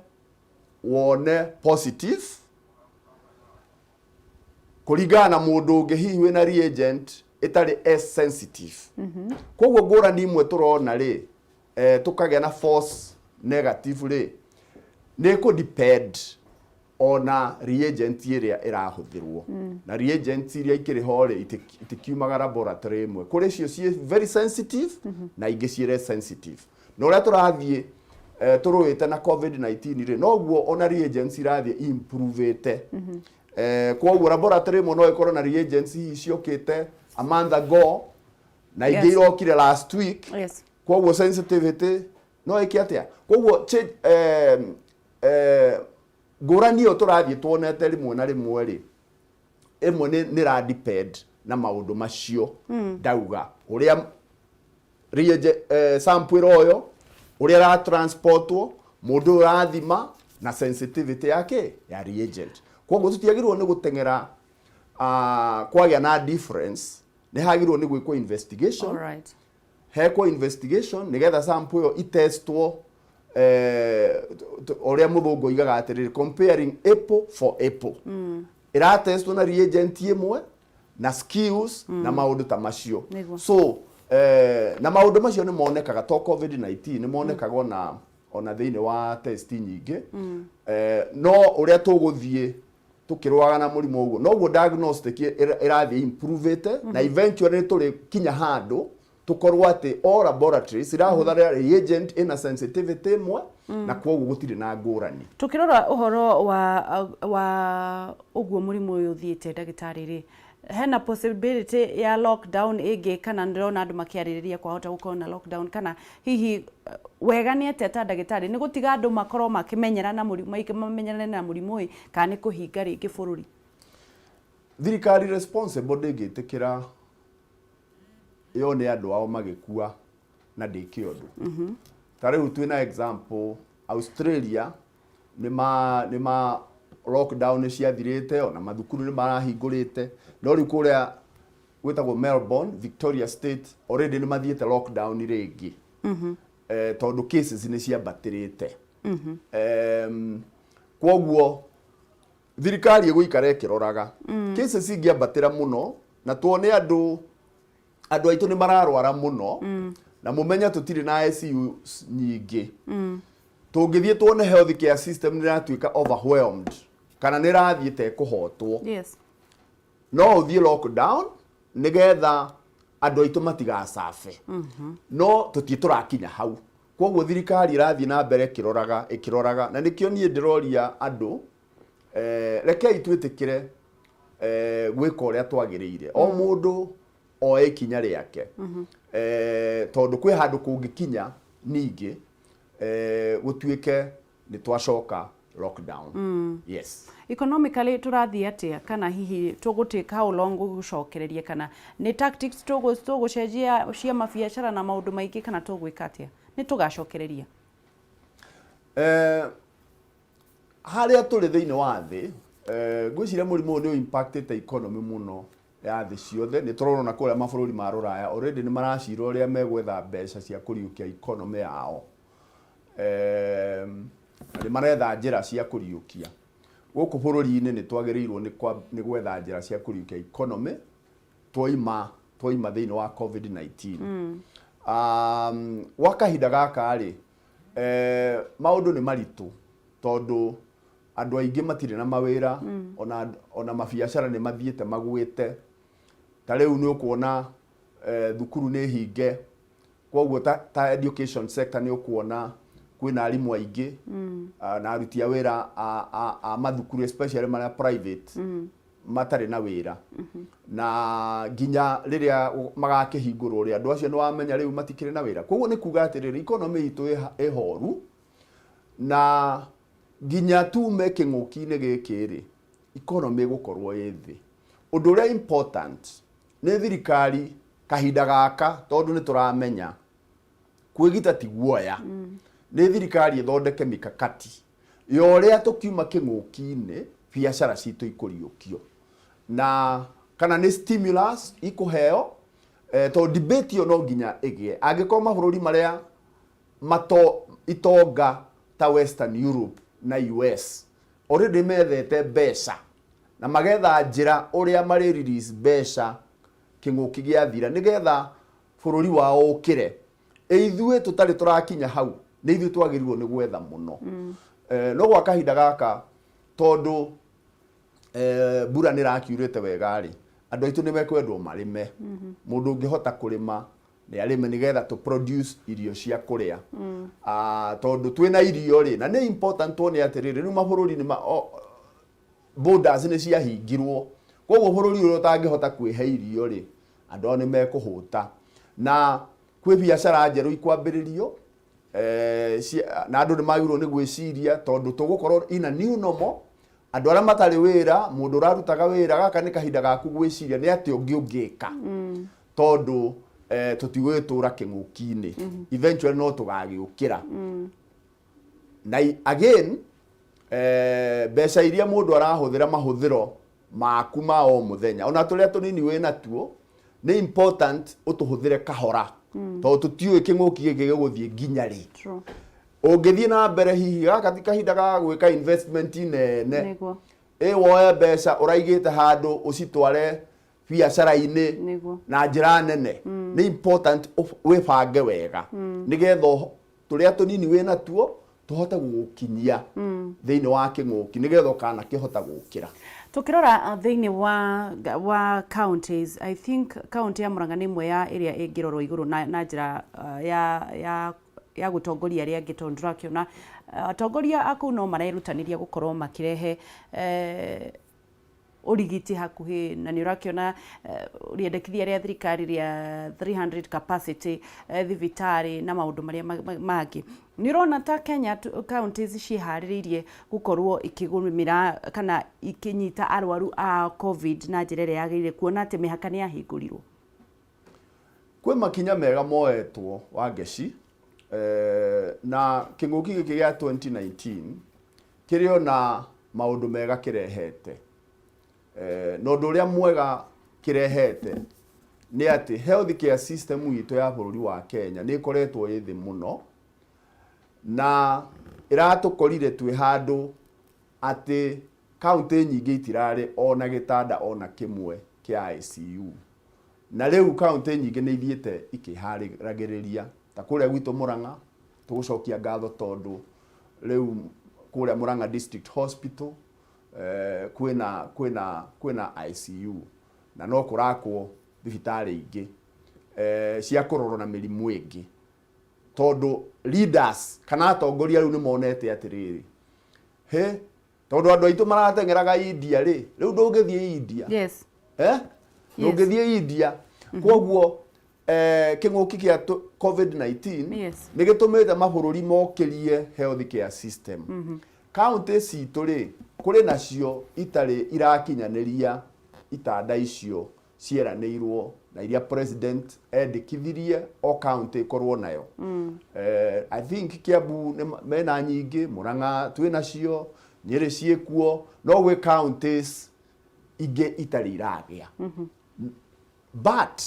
wone positive kũringana na mũndũ ũngĩ hihi wĩna reagent ĩtarĩ as sensitive. Koguo ngũrani imwe tũrona rĩ, tũkagĩa na false negative rĩ, nĩ kũ depend ona reagent ĩrĩa ĩrahũthĩrwo. Na reagent iria ikĩrĩ ho rĩ, itikiumaga laboratory ĩmwe. Kũrĩ cio ciĩ very sensitive na ingĩ ciĩ less sensitive. Na ũrĩa tũrathiĩ tũrũĩte na COVID-19 rĩ, noguo ona reagents irathiĩ improvĩte. Koguo laboratory ĩmwe no ĩkorwo na reagents hihi ciokĩte a month ago na ingĩ irokire last week. Koguo sensitivity no ĩke atĩa? Koguo ngũrani ĩyo tũrathiĩ tuonete rĩmwe na rĩmwe rĩ, ĩmwe nĩ ra depend na maũndũ macio ndauga, ũrĩa sample ĩroyo, ũrĩa ĩra transportwo, mũndũ ũyũ ũrathima, na sensitivity yake ya reagent. Koguo tũtiagĩrĩirwo nĩ gũteng'era kwagĩa na difference. Nĩ hagĩrĩirwo nĩ gwĩkwo investigation. Hekwo investigation nĩgetha sample ĩyo itestwo, ũrĩa mũthũngũ oigaga atĩrĩrĩ, comparing apple for apple, ĩratestwo na reagent ĩmwe na skills na maũndũ ta macio. So na maũndũ macio nĩ monekaga to COVID-19, nĩ monekaga ona thĩinĩ wa test nyingĩ. No ũrĩa tũgũthiĩ tũkĩrũaga na mũrimũ ũguo, noguo diagnostic ĩrathiĩ improvĩte, na eventually nĩ tũrĩ kinya handũ tũkorwo atĩ all laboratories irahũthĩra reagent ĩna sensitivity ĩmwe, na koguo gũtirĩ na ngũrani. Tukirora ũhoro wa ũguo mũrimũ ũyũ ũthiĩte, ndagĩtarĩ rĩ, hena possibility ya lockdown ĩngĩ, kana ndĩrona andũ makĩarĩrĩria kwahota gũkorwo na lockdown, kana hihi wega nĩ atĩa ta ndagĩtarĩ? Nĩ gũtiga andũ makorwo makĩmenyera na mũrimũ, mamenyerane na mũrimũ ũyũ, kana nĩ kũhinga rĩngĩ bũrũri? Thirikari responsible ndĩngĩtĩkĩra yone andũ ao magĩkua na ndĩke ũndũ. Ta rĩu twĩna example, Australia nĩ ma lockdown nĩ ciathirĩte, ona mathukuru nĩ marahingũrĩte, no rĩu kũrĩa gwĩtagwo Melbourne, Victoria State, already nĩ mathiĩte lockdown rĩngĩ, tondũ cases nĩ ciambatĩrĩte. Kwoguo thirikari ĩgũikara ĩkĩroraga cases ingĩambatĩra mũno na tuone andũ aitũ nĩ mararwara mũno, na mũmenye tũtirĩ na ICU nyingĩ. Tũngĩthiĩ tuone health care system nĩ ĩratuĩka overwhelmed kana nĩ ĩrathiĩ ta ĩkũhotwo, no ũthiĩ lockdown nĩgetha Andũ aitũ matigacabe, no tũtiĩ tũrakinya hau. Koguo thirikari ĩrathiĩ na mbere ĩkĩroraga ĩkĩroraga, na nĩkĩo niĩ ndĩroria andũ, rekei twĩtĩkĩre gwĩka ũrĩa twagĩrĩire, o mũndũ oe ikinya rĩake, tondũ kwĩ handũ kũngĩkinya ningĩ gũtuĩke nĩ twacoka lockdown. Yes. Economically tũrathiĩ atĩa? Kana hihi tũgũtake how long gũcokereria, kana nĩ tactics tũgũcenjia cia mabiacara na maũndũ maingĩ, kana tũgwĩka atĩa? Nĩ tũgacokereria? Harĩa tũrĩ thĩinĩ wa thĩ, ngwĩciria mũrimũ ũyũ nĩ impactĩte economy mũno ya thĩ ciothe. Nĩ tũrona kũrĩa mabũrũri ma rũraya already nĩ maracira ũrĩa megwetha mbeca cia kũriũkia economy yao, na nĩ maretha njĩra cia kũriũkia. Gũkũ bũrũri-inĩ nĩ twagĩrĩirwo nĩ gwetha njĩra cia kũriũkia economy twaima thĩinĩ wa COVID-19. Gwa kahinda gaka rĩ, maũndũ nĩ maritũ tondũ andũ aingĩ matirĩ na mawĩra, ona mabiacara nĩ mathiĩte magwĩte. Ta rĩu nĩ ũkuona thukuru nĩ hinge, koguo ta education sector nĩ ũkuona kwĩna arimũ aingĩ na aruti a wĩra a mathukuru, especially marĩa private, matarĩ na wĩra, na nginya rĩrĩa magakĩhingũrwo rĩ, andũ acio nĩ wamenya rĩu matikĩrĩ na wĩra. Koguo nĩ kuga atĩrĩrĩ, economy itũ ĩhoru, na nginya tume kĩng'ũki-inĩ gĩkĩ rĩ, economy ĩgũkorwo ĩ thĩ. Ũndũ ũrĩa important nĩ thirikari kahinda gaka, tondũ nĩ tũramenya kwĩgita ti guoya, nĩ thirikari ĩthondeke mikakati ya ũrĩa tũkiuma kĩng'ũki-inĩ biacara citũ ikũriũkio, na kana nĩ stimulus ikũheo, tondũ debate ĩyo no nginya ĩgĩe. Angĩkorwo mabũrũri marĩa mato itonga ta Western Europe na US already methete mbeca na magetha njĩra ũrĩa marĩ release mbeca kĩng'ũki gĩathira nĩgetha bũrũri wao ũkĩre, ithuĩ tũtarĩ tũrakinya hau, nĩ ithuĩ twagĩrĩirwo nĩ gwetha mũno. No gwa kahinda gaka, tondũ mbura nĩ ĩrakiurĩte wega rĩ, andũ aitũ nĩ mekwendwo marĩme. Mũndũ ũngĩhota kũrĩma nĩ arĩme nĩgetha tũ produce irio cia kũrĩa. Tondũ twĩna irio rĩ, na nĩ important tuone atĩrĩrĩ, rĩu mabũrũri nĩ borders nĩ ciahingirwo, koguo bũrũri ũrĩa ũtangĩhota kwĩhe irio rĩ, andũ ao nĩ mekũhũta. Na kwĩ biacara njerũ ikwambĩrĩrio, na andũ nĩ magĩrĩirwo nĩ gwĩciria tondũ tũgũkorwo in a new normal. Andũ arĩa matarĩ wĩra, mũndũ ũrarutaga wĩra, gaka nĩ kahinda gaku gwĩciria nĩ atĩa ũngĩ ũngĩka, tondũ tũtigũgĩtũra kĩng'ũki-inĩ. Eventually no tũgagĩũkĩra. Na again, mbeca iria mũndũ arahũthĩra, mahũthĩro maku ma o mũthenya, ona tũrĩa tũnini wĩ natuo, nĩ important ũtũhũthĩre kahora, tondũ tũtiũĩ kĩng'ũki gĩkĩ gĩgũthiĩ nginya rĩ. Ũngĩthiĩ na mbere, hihi gaka ti kahinda ga gwĩka investment nene. Ĩ woe mbeca ũraigĩte handũ ũcitware biacara-inĩ na njĩra nene. Nĩ important wĩbange wega nĩgetha tũrĩa tũnini wĩ natuo tũhote gũgũkinyia thĩinĩ wa kĩng'ũki, nĩgetha ũkanakĩhota gũkĩra. Tukirora thĩinĩ wa counties, I think county ya Murang'a nĩ ĩmwe ya ĩrĩa ĩngĩrorwo igũrũ na njĩra ya gũtongoria arĩa angĩ, tondũ ndĩrakĩona atongoria a kũu no marerutanĩria gũkorwo makĩrehe ũrigiti hakuhĩ, na nĩ ũrakĩona rĩendekithia rĩa thirikari rĩa 300 capacity thibitarĩ na maũndũ marĩa mangĩ. Nĩ ũrona ta Kenya counties ciĩharĩrĩirie gũkorwo ikĩgũmĩra kana ikĩnyita arwaru a COVID na njĩra ĩrĩa yagĩrĩire, kuona atĩ mĩhaka nĩ yahingũrirwo? Kwĩ makinya mega moetwo, Wangeci, na kĩng'ũki gĩkĩ gĩa 2019 kĩrĩ ona maũndũ mega kĩrehete. Na ũndũ ũrĩa mwega kĩrehete nĩ atĩ health care system itũ ya bũrũri wa Kenya nĩ ĩkoretwo ĩ thĩ mũno, na ĩratũkorire twĩ handũ atĩ kaunti nyingĩ itirarĩ ona gĩtanda ona kĩmwe kĩa ICU. Na rĩu kaunti nyingĩ nĩ ithiĩte ikĩharagĩrĩria. Ta kũrĩa gwitũ Murang'a, tũgũcokia ngatho tondũ rĩu kũrĩa Murang'a District Hospital kwĩna ICU, na no kũrakwo thibitarĩ ingĩ. Cia kũrorwo na mĩrimũ ĩngĩ, tondũ leaders kana atongoria rĩu nĩ monete atĩrĩrĩ, he tondũ andũ aitũ marateng'eraga India rĩ, rĩu ndũngĩthiĩ India. Eh? Ndũngĩthiĩ India. Kwoguo kĩng'ũki kĩa COVID-19 nĩ gĩtũmĩte mabũrũri mokĩrie health care system. Kaunti citũ rĩ, kũrĩ nacio itarĩ irakinyanĩria itanda icio cieranĩirwo na iria president endĩkithirie o county ĩkorwo nayo. I think Kiambu mena nyingĩ, Murang'a twĩ nacio, Nyĩrĩ ciĩkuo, no gwĩ counties ingĩ itarĩ iragĩa. But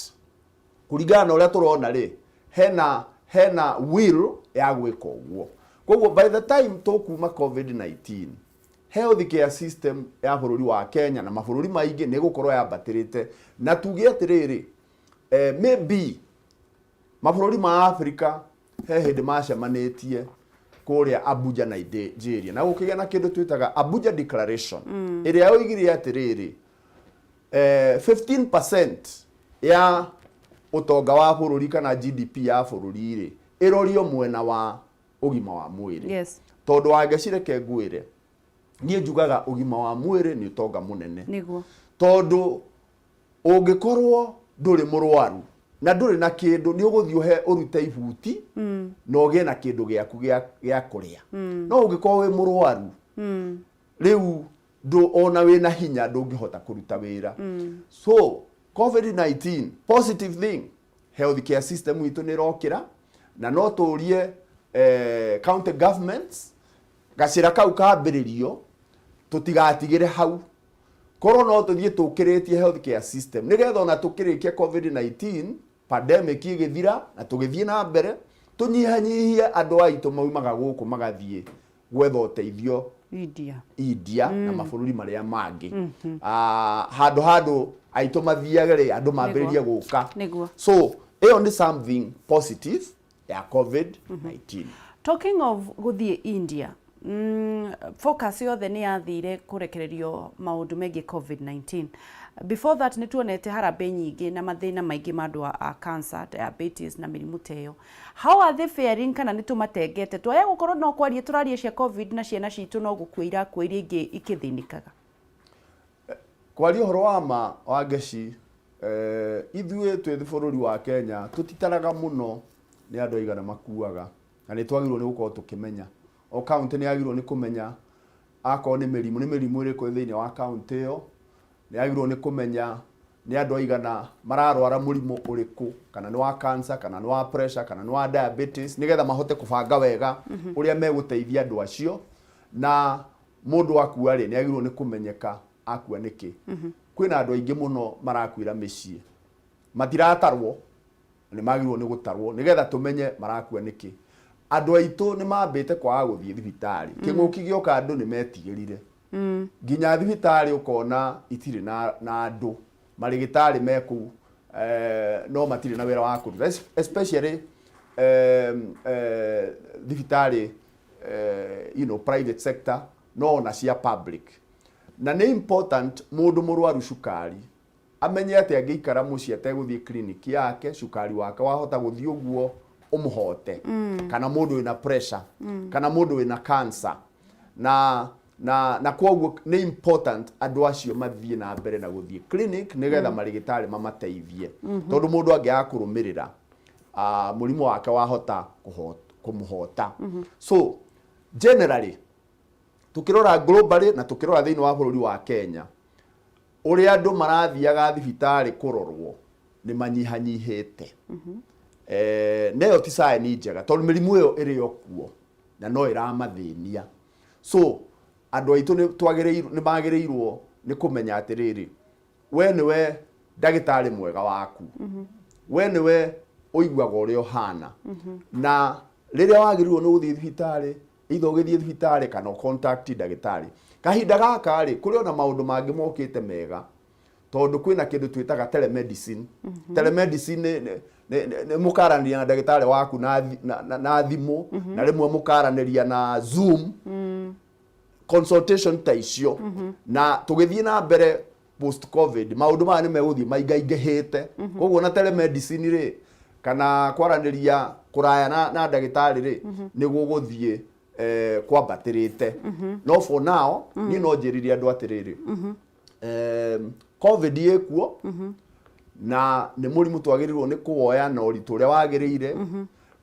kũringana na ũrĩa tũrona rĩ, hena will ya gwĩka ũguo. Koguo by the time tũkuma COVID-19, health care system ya bũrũri wa Kenya na mabũrũri maingĩ nĩ ĩgũkorwo yambatĩrĩte. Na tuge atĩrĩrĩ, maybe mabũrũri ma Africa he hĩndĩ macemanĩtie kũrĩa Abuja, Nigeria, na gũkĩgĩa na kĩndũ twĩtaga Abuja Declaration, ĩrĩa yoigire atĩrĩrĩ, 15% ya ũtonga wa bũrũri kana GDP ya bũrũri rĩ, ĩrorio mwena wa ũgima wa mwĩrĩ. Tondũ wangecireke ngwĩre, niĩ njugaga ũgima wa mwĩrĩ nĩ ũtonga mũnene. Tondũ ũngĩkorwo ndũrĩ mũrwaru na ndũrĩ na kĩndũ, nĩ ũgũthiĩ ũhe ũrute ibuti na ũgĩe na kĩndũ gĩaku gĩa kũrĩa. No ũngĩkorwo wĩ mũrwaru rĩu, ndũ ona wĩna hinya ndũngĩhota kũruta wĩra. So COVID-19, positive thing, health care system itũ nĩ ĩrokĩra, na no tũrie county governments gacĩra kau kambĩrĩrio tũtigatigĩre hau, korwo no tũthiĩ tũkĩrĩtie health care system nĩgetha ona tũkĩrĩkia COVID-19 pandemic ĩgĩthira na tũgĩthiĩ na mbere, tũnyihanyihie andũ aitũ maumaga gũkũ magathiĩ gwetha ũteithio India. India na mabũrũri marĩa mangĩ. Ah, handũ aitũ mathiage rĩ, andũ mambĩrĩrie gũka. So ĩyo nĩ something positive ya COVID-19. Talking of gũthiĩ India, focus yothe nĩ yathire kũrekererio maũndũ megiĩ COVID-19. Before that nĩ tuonete harambee nyingĩ na mathĩna maingĩ ma andũ a cancer, diabetes na mĩrimũ ta ĩyo. How are they faring, kana nĩ tũmatengete twaya gũkorwo no kwaria tũraria cia COVID na ciana citũ no gũkua irakua iria ingĩ ikĩthĩnĩkaga? Kwaria ũhoro wa ma, wa ngeci, ithuĩ twĩ bũrũri wa Kenya tũtitaraga mũno nĩ andũ aigana makuaga, na nĩ twagĩrĩirwo nĩ gũkorwo tũkĩmenya. O county nĩ yagĩrĩirwo nĩ kũmenya akorwo nĩ mĩrimũ ĩrĩkũ thĩinĩ wa county ĩyo, nĩ yagĩrĩirwo nĩ kũmenya nĩ andũ aigana mararwara mũrimũ ũrĩkũ, kana nĩ wa cancer, kana nĩ wa pressure, kana nĩ wa diabetes, nĩgetha mahote kũbanga wega ũrĩa megũteithia andũ acio. Na mũndũ akua rĩ, nĩ agĩrĩirwo nĩ kũmenyeka akua nĩkĩ. Kwĩna andũ aingĩ mũno marakuĩra mĩciĩ matiratarwo, nĩ magĩrĩirwo nĩ gũtarwo nĩgetha tũmenye marakua nĩkĩ. Andũ aitũ nĩ mambĩte kwaga gũthiĩ thibitarĩ. Kĩng'ũki gĩoka andũ nĩ metigĩrire, nginya thibitarĩ ũkona itirĩ na andũ, marĩgĩtarĩ me kũu no matirĩ na wĩra wa kũruta, especially thibitarĩ private sector, no ona cia public. Na nĩ important mũndũ mũrwaru cukari amenye atĩ angĩikara mũciĩ ategũthiĩ clinic yake, cukari wake wahota gũthiĩ ũguo ũmũhote, kana mũndũ wĩna pressure, kana mũndũ wĩna cancer, na kwoguo nĩ important andũ acio mathiĩ na mbere na gũthiĩ clinic nĩgetha marĩgĩtarĩ mamateithie, tondũ mũndũ angĩaga kũrũmĩrĩra, mũrimũ wake wahota kũmũhota. So generally, tukĩrora globally na tukĩrora thĩinĩ wa bũrũri wa Kenya, ũrĩa andũ marathiaga thibitarĩ kũrorwo nĩ manyihanyihĩte. Na ĩyo ti sign njega, tondũ mĩrimũ ĩyo ĩrĩ o kuo na no ĩramathĩnia. So andũ aitũ nĩ twagĩrĩirwo, nĩ magĩrĩirwo nĩ kũmenya atĩrĩrĩ, we nĩwe ndagĩtarĩ mwega waku, we nĩwe ũiguaga ũrĩa ũhana, na rĩrĩa wagĩrĩirwo nĩ gũthiĩ thibitarĩ, either ũgĩthiĩ thibitarĩ kana ũ contact ndagĩtarĩ. Kahinda gaka rĩ, kũrĩ ona maũndũ mangĩ mokĩte mega, tondũ kwĩna kĩndũ twĩtaga telemedicine. Telemedicine nĩ mũkaranĩria na ndagĩtarĩ waku na thimũ, na rĩmwe mũkaranĩria na Zoom consultation ta icio. Na tũgĩthiĩ na mbere Post COVID maũndũ maya nĩ megũthiĩ maingaingĩhĩte. Koguo na telemedicine rĩ, kana kwaranĩria kũraya na ndagĩtarĩ rĩ, nĩ gũgũthiĩ kwambatĩrĩte. No for now, niĩ no njĩrire andũ atĩrĩrĩ, COVID ĩkuo na nĩ mũrimũ twagĩrĩirwo nĩ kũwoya na ũritũ ũrĩa wagĩrĩire,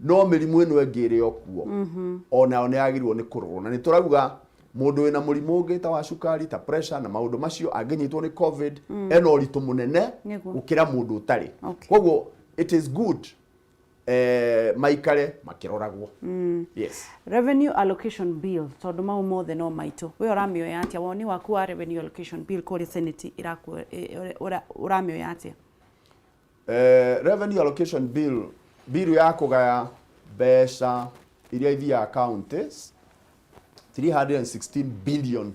no mĩrimũ ĩno ĩngĩ ĩrĩ o kuo onayo nĩ yagĩrĩirwo nĩ kũrorwo. Na nĩ tũrauga mũndũ wĩna mũrimũ ũngĩ ta wa cukari, ta pressure na maũndũ macio, angĩnyitwo nĩ COVID ena ũritũ mũnene gũkĩra mũndũ ũtarĩ. Koguo it is good maikare makĩroragwo. Yes. Revenue Allocation Bill, tondũ mau mothe no maitũ, we ũramĩoya atĩa? Woni waku wa Revenue Allocation Bill kũrĩa Senate ũramĩoya atĩa? Revenue Allocation Bill, bill ya kũgaya mbeca iria ithiaga counties, 316 billion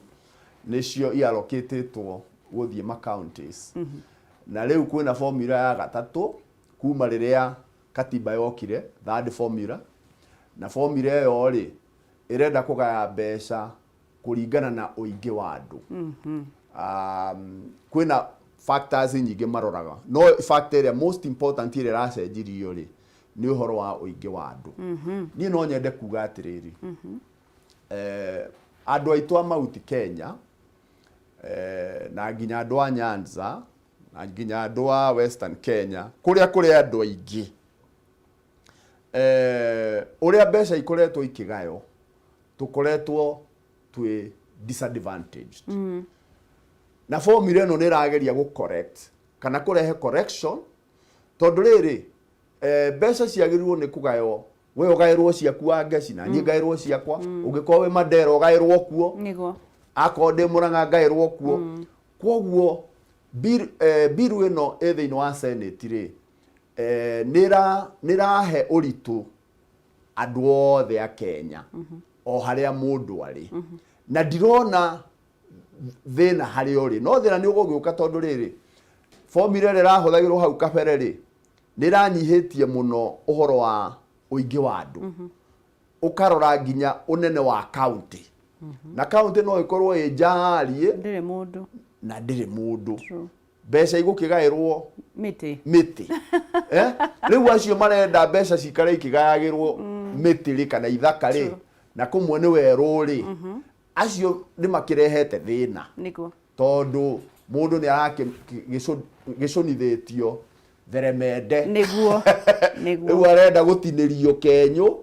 nĩcio iallocatĩtwo gũthiĩ ma counties. Na rĩu kwĩna formula ya gatatũ kuma rĩrĩa katiba yokire, third formula. Na formula ĩyo rĩ, ĩrenda kũgaya mbeca kũringana na ũingĩ wa andũ. Kwĩna factors nyingĩ maroraga, no factor ĩrĩa most important ĩrĩa ĩracenjirio rĩ, nĩ ũhoro wa ũingĩ wa andũ. Niĩ no nyende kuga atĩrĩrĩ, andũ aitũ a Mount Kenya, na nginya andũ a Nyanza, na nginya andũ a Western Kenya, kũrĩa kũrĩ andũ aingĩ, ũrĩa mbeca ikoretwo ikĩgayo, tũkoretwo twĩ disadvantaged. Na formula ĩno nĩ ĩrageria gũ correct kana kũrehe correction, tondũ rĩrĩ, mbeca ciagĩrĩirwo nĩ kũgaywo, we ũgaĩrwo ciaku wa Ngeci, na niĩ ngaĩrwo ciakwa, ũngĩkorwo wĩ Mandera ũgaĩrwo kuo, akorwo ndĩ Mũrang'a ngaĩrwo kuo. Kwoguo bill ĩno ĩ thĩinĩ wa Senate rĩ, nĩ ĩrahe ũritũ andũ othe a Kenya o harĩa mũndũ arĩ, na ndirona thĩna harĩa ũrĩ. No thĩna nĩ ũgũgĩũka, tondũ rĩrĩ, formula ĩrĩa ĩrahũthagĩrwo hau kabere rĩ, nĩ ĩranyihĩtie mũno ũhoro wa ũingĩ wa andũ, ũkarora nginya ũnene wa county, na county no ĩkorwo ĩ njariĩ ndĩrĩ mũndũ na ndĩrĩ mũndũ. Mbeca igũkĩgaĩrwo mĩtĩ. Mĩtĩ. Rĩu acio marenda mbeca cikare ikĩgayagĩrwo mĩtĩ rĩ, kana ithaka rĩ, na kũmwe nĩ werũ rĩ, acio nĩ makĩrehete thĩna, tondũ mũndũ nĩ arakĩgĩcũnithĩtio theremende. Rĩu arenda gũtinĩrio kenyũ,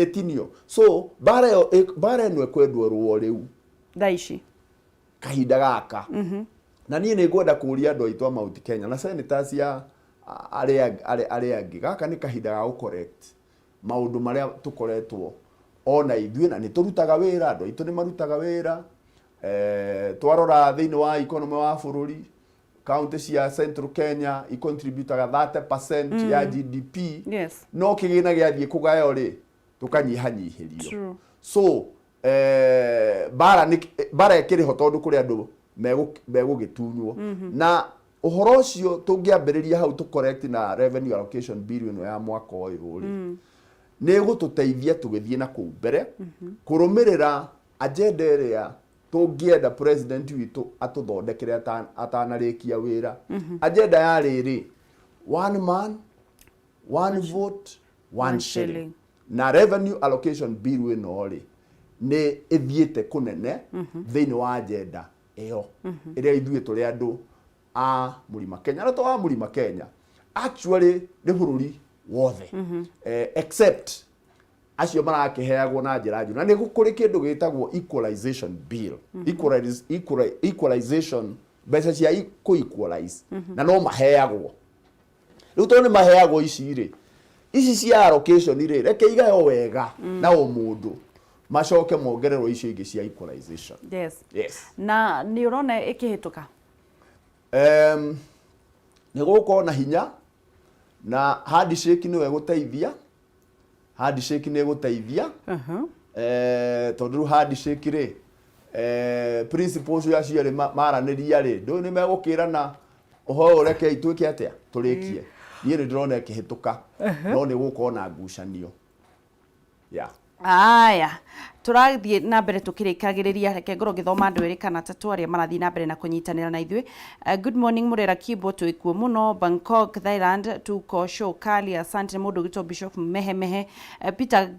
ĩtinio. So mbara ĩyo, mbara ĩno ĩkwendwo ĩrũo rĩu thaa ici, kahinda gaka. Na niĩ nĩ ngwenda kũria andũ aitũ a Mount Kenya na senators ya arĩa angĩ, gaka nĩ kahinda ga gũ correct maũndũ marĩa tũkoretwo ona ithuĩ, na nĩ tũrutaga wĩra, andũ aitũ nĩ marutaga wĩra. Twarora thĩinĩ wa economy wa bũrũri, county cia Central Kenya icontributaga 30% ya GDP. No kĩgĩna gĩathiĩ kũgayo rĩ, tũkanyihanyihĩrio. So mbara nĩ mbara ĩkĩrĩ ho, tondũ kũrĩ andũ megũgĩtunywo, na ũhoro ũcio tũngĩambĩrĩria hau tũ correct na Revenue Allocation Bill ĩno ya mwaka ũyũ rĩ, nĩ ĩgũtũteithia tũgĩthiĩ na kũu mbere kũrũmĩrĩra agenda ĩrĩa tũngĩenda president witũ atũthondekere atanarĩkia wĩra. Agenda ya rĩrĩ, one man, one vote, one one shilling. Shilling. Na Revenue Allocation Bill ĩno rĩ, nĩ ĩthiĩte kũnene thĩinĩ wa agenda ĩyo ĩrĩa ithuĩ tũrĩ andũ a Mũrima Kenya, na to a Mũrima Kenya, actually nĩ bũrũri wothe, except acio marakĩheagwo na njĩra njũru. Na nĩ kũrĩ kĩndũ gĩtagwo equalization bill, equalization, mbeca cia kũ equalize, na no maheagwo rĩu. Tondũ nĩ maheagwo ici rĩ, ici cia allocation rĩ, reke igayo wega na o mũndũ, macoke mongererwo icio ingĩ cia equalization. Yes. Na nĩ ũrona ĩkĩhĩtũka? Nĩ gũgũkorwo na hinya, na handshake nĩyo ĩgũteithia, handshake nĩ ĩgũteithia. Tondũ rĩu handshake rĩ, principles acio erĩ maranĩria rĩ, ndũĩ nĩ megũkĩrana ũhoro ũyũ, rekei twĩke atĩa, tũrĩkie. Niĩ nĩ ndĩrona ĩkĩhĩtũka, no nĩ gũgũkorwo na ngucanio, yeah. Aya, Tũrathiĩ na mbere tũkĩrĩkagĩrĩria, reke ngorwo ngĩthoma andũ erĩ kana atatũ arĩa marathiĩ na mbere na kũnyitanĩra na ithuĩ. Good morning Murera Kibo, twĩkuo mũno Bangkok, Thailand, tuko show kali, asante. Nĩ mũndũ ũgĩtwo Bishop Mehemehe. Peter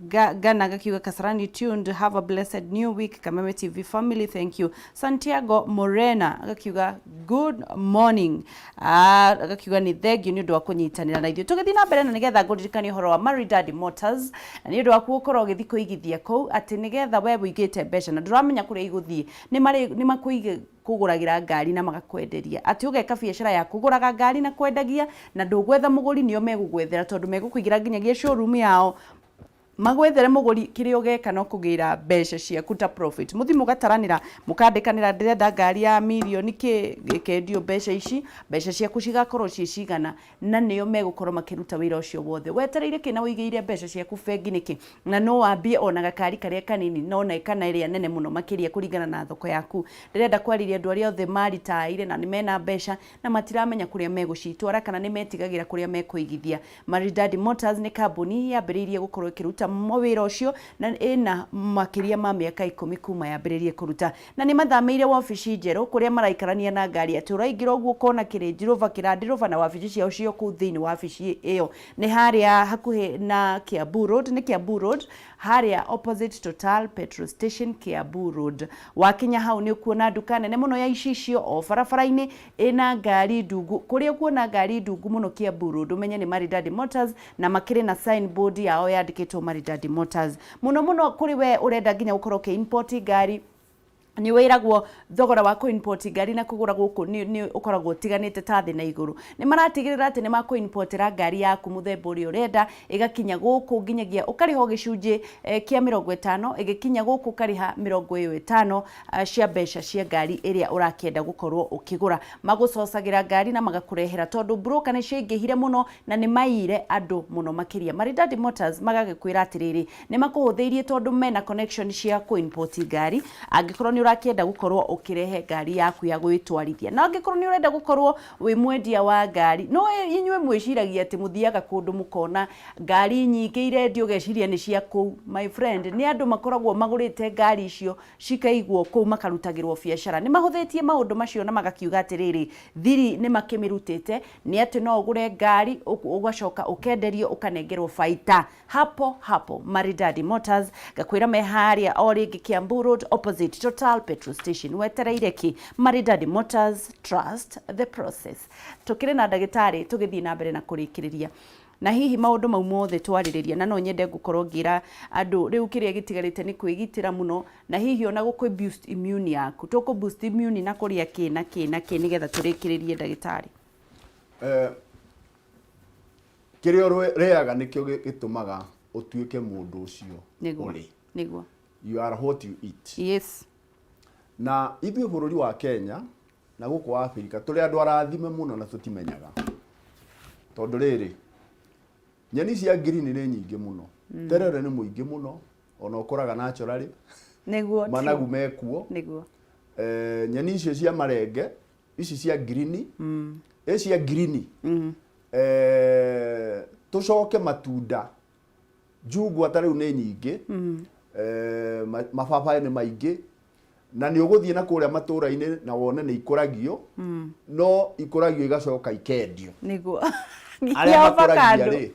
Gana gakiuga Kasarani tuned, have a blessed new week Kameme TV family, thank you. Santiago Morena agakiuga good morning. Agakiuga nĩ thengiũ nĩ ũndũ wa kũnyitanĩra na ithuĩ. Tũgĩthiĩ na mbere na nĩgetha ngũririkanie ũhoro wa Maridadi Motors, na nĩ ũndũ waku gũkorwo ũgĩthiĩ kũigithia kũu, atĩ nĩgetha we ũigĩte mbeca na ndũramenya kũrĩa igũthiĩ, nĩ makũigĩ kũgũragĩra ngari na magakwenderia, atĩ ũgeka biacara ya kũgũraga ngari na kwendagia, na ndũgwetha mũgũri, nĩo megũgwethera, tondũ megũkũigĩra nginyagia showroom yao magwethere mũgũri. Kĩrĩa ũgeka no kũgĩra mbeca ciaku ta profit. Mũthi mũgataranĩra, mũkandĩkanĩra, ndĩrenda ngari ya mirioni kĩ, ĩkendio mbeca ici, mbeca ciaku cigakorwo ciĩ cigana, na nĩo megũkorwo makĩruta wĩra ũcio wothe. Wetereire kĩ na ũigĩire mbeca ciaku bengi nĩkĩ? Na no wambie ona gakari karĩa kanini no na kana ĩrĩa nene mũno makĩria kũringana na thoko yaku. Ndĩrenda kwarĩria andũ arĩa othe maritaire na nĩ mena mbeca na matiramenya kũrĩa megũcitwara kana nĩ metigagĩra kũrĩa mekũigithia. Maridadi Motors nĩ kambuni yambĩrĩirie gũkorwo ĩkĩruta wĩra ũcio na ĩna makĩria ma mĩaka 10 kuma yambĩrĩrie kũruta, na nĩ mathamĩire wabici njerũ kũrĩa maraikarania na ngari, atĩ ũraingĩra ũguo ũkona kĩ Rover, kĩ Land Rover, na wabici ciao cio kũu thĩinĩ. Wabici ĩyo nĩ harĩa hakuhĩ na Kiambu Road, nĩ Kiambu Road harĩa opposite Total petrol station, Kiambu Road. Wakinya hau nĩ ũkuona nduka nene mũno ya icicio o barabara-inĩ ĩna ngari ndungu. Kũrĩa ũkuona ngari ndungu mũno Kiambu Road, ũmenye nĩ Maridadi Motors, na makĩrĩ na signboard yao yandĩkĩtwo Maridadi Motors. Mũno mũno kũrĩ we ũrenda nginya gũkorwo ũkĩ import ngari, nĩ wĩragwo thogora wa kũ-import ngari na kũgũra gũkũ nĩ ũkoragwo ũtiganĩte ta thĩ na igũrũ. Nĩ maratigĩrĩra atĩ nĩ makũ-importera ngari yaku mũthemba ũrĩa ũrenda, ĩgakinya gũkũ, nginyagia ũkarĩha o gĩcunjĩ kĩa 50, ĩgĩkinya gũkũ ũkarĩha 50 cia mbeca cia ngari ĩrĩa ũrakĩenda gũkorwo ũkĩgũra. Magũcocagĩra ngari na magakũrehera, tondũ broker nĩ ciaingĩhire mũno na nĩ maiyire andũ mũno makĩria. Maridadi Motors magagĩkwĩra atĩrĩrĩ, nĩ makũhũthĩirie tondũ mena connection cia kũ-import ngari, angĩkorwo nĩ ũrakĩenda gũkorwo ũkĩrehe ngari yaku ya gwĩtwarithia, na angĩkorwo nĩ ũrenda gũkorwo wĩ mwendia wa ngari. No inyuĩ mwĩciragia atĩ mũthiaga kũndũ mũkona ngari nyingĩ irendio, ũgeciria nĩ cia kũu. My friend, nĩ andũ makoragwo magũrĩte ngari icio cikaigwo kũu makarutagĩrwo biacara. Nĩ mahũthĩtie maũndũ macio na magakiuga atĩrĩrĩ, thiri nĩ makĩmĩrutĩte, nĩ atĩ no ũgũre ngari ũgacoka ũkenderio, ũkanengerwo baita hapo hapo. Maridadi Motors, ngakwĩra me harĩa o rĩngĩ Kiambu Road opposite Total petrol station. Wetereire kĩ? Maridadi Motors, trust the process. Tũkĩrĩ na ndagĩtarĩ, tũgĩthiĩ na mbere na kũrĩkĩrĩria na hihi maũndũ mau mothe twarĩrĩria, na no nyende gũkorwo ngĩra andũ rĩu kĩrĩa gĩtigarĩte nĩ kwĩgitĩra mũno, na hihi ona gũkũ boost immune yaku. Tũkũ boost immune na kũrĩa kĩ na kĩ na kĩ, nĩgetha tũrĩkĩrĩrie, ndagĩtarĩ? Kĩrĩa ũrĩaga nĩkĩo gĩtũmaga ũtuĩke mũndũ ũcio ũrĩ. You are what you eat. Na ithuĩ bũrũri wa Kenya na gũkũ Afrika tũrĩ andũ arathime mũno na tũtimenyaga, tondũ rĩrĩ, nyeni cia green nĩ nyingĩ mũno, terere nĩ mũingĩ mũno, ona ũkũraga naturally. Managu mekuo. Nyeni icio cia marenge, ici cia green, ĩ cia green, tũcoke matunda, njungwa ta rĩu nĩ nyingĩ, mababaĩ nĩ maingĩ, na nĩ ũgũthiĩ na kũrĩa matũra-inĩ na wone nĩ ikũragio, no ikũragio igacoka ikendio. Arĩa Nginya makũragia avocado. rĩ,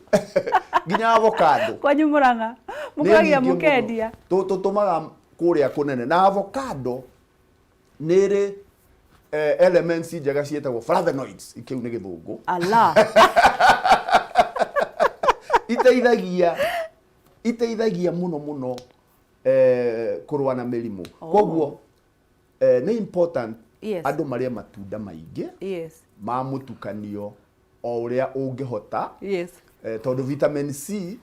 nginya avocado. Kwanyu Mũrang'a nĩ mũkũragia nyingĩ mũno. Mũkendia. Tũtũmaga kũrĩa kũnene, na avocado nĩ ĩrĩ elements njega ciĩtagwo flavonoids, kĩu nĩ gĩthũngũ. Ala. Iteithagia mũno mũno kũrũa na mĩrimũ. Koguo nĩ important andũ marĩe matunda maingĩ ma mũtukanio o ũrĩa ũngĩhota, tondũ vitamin C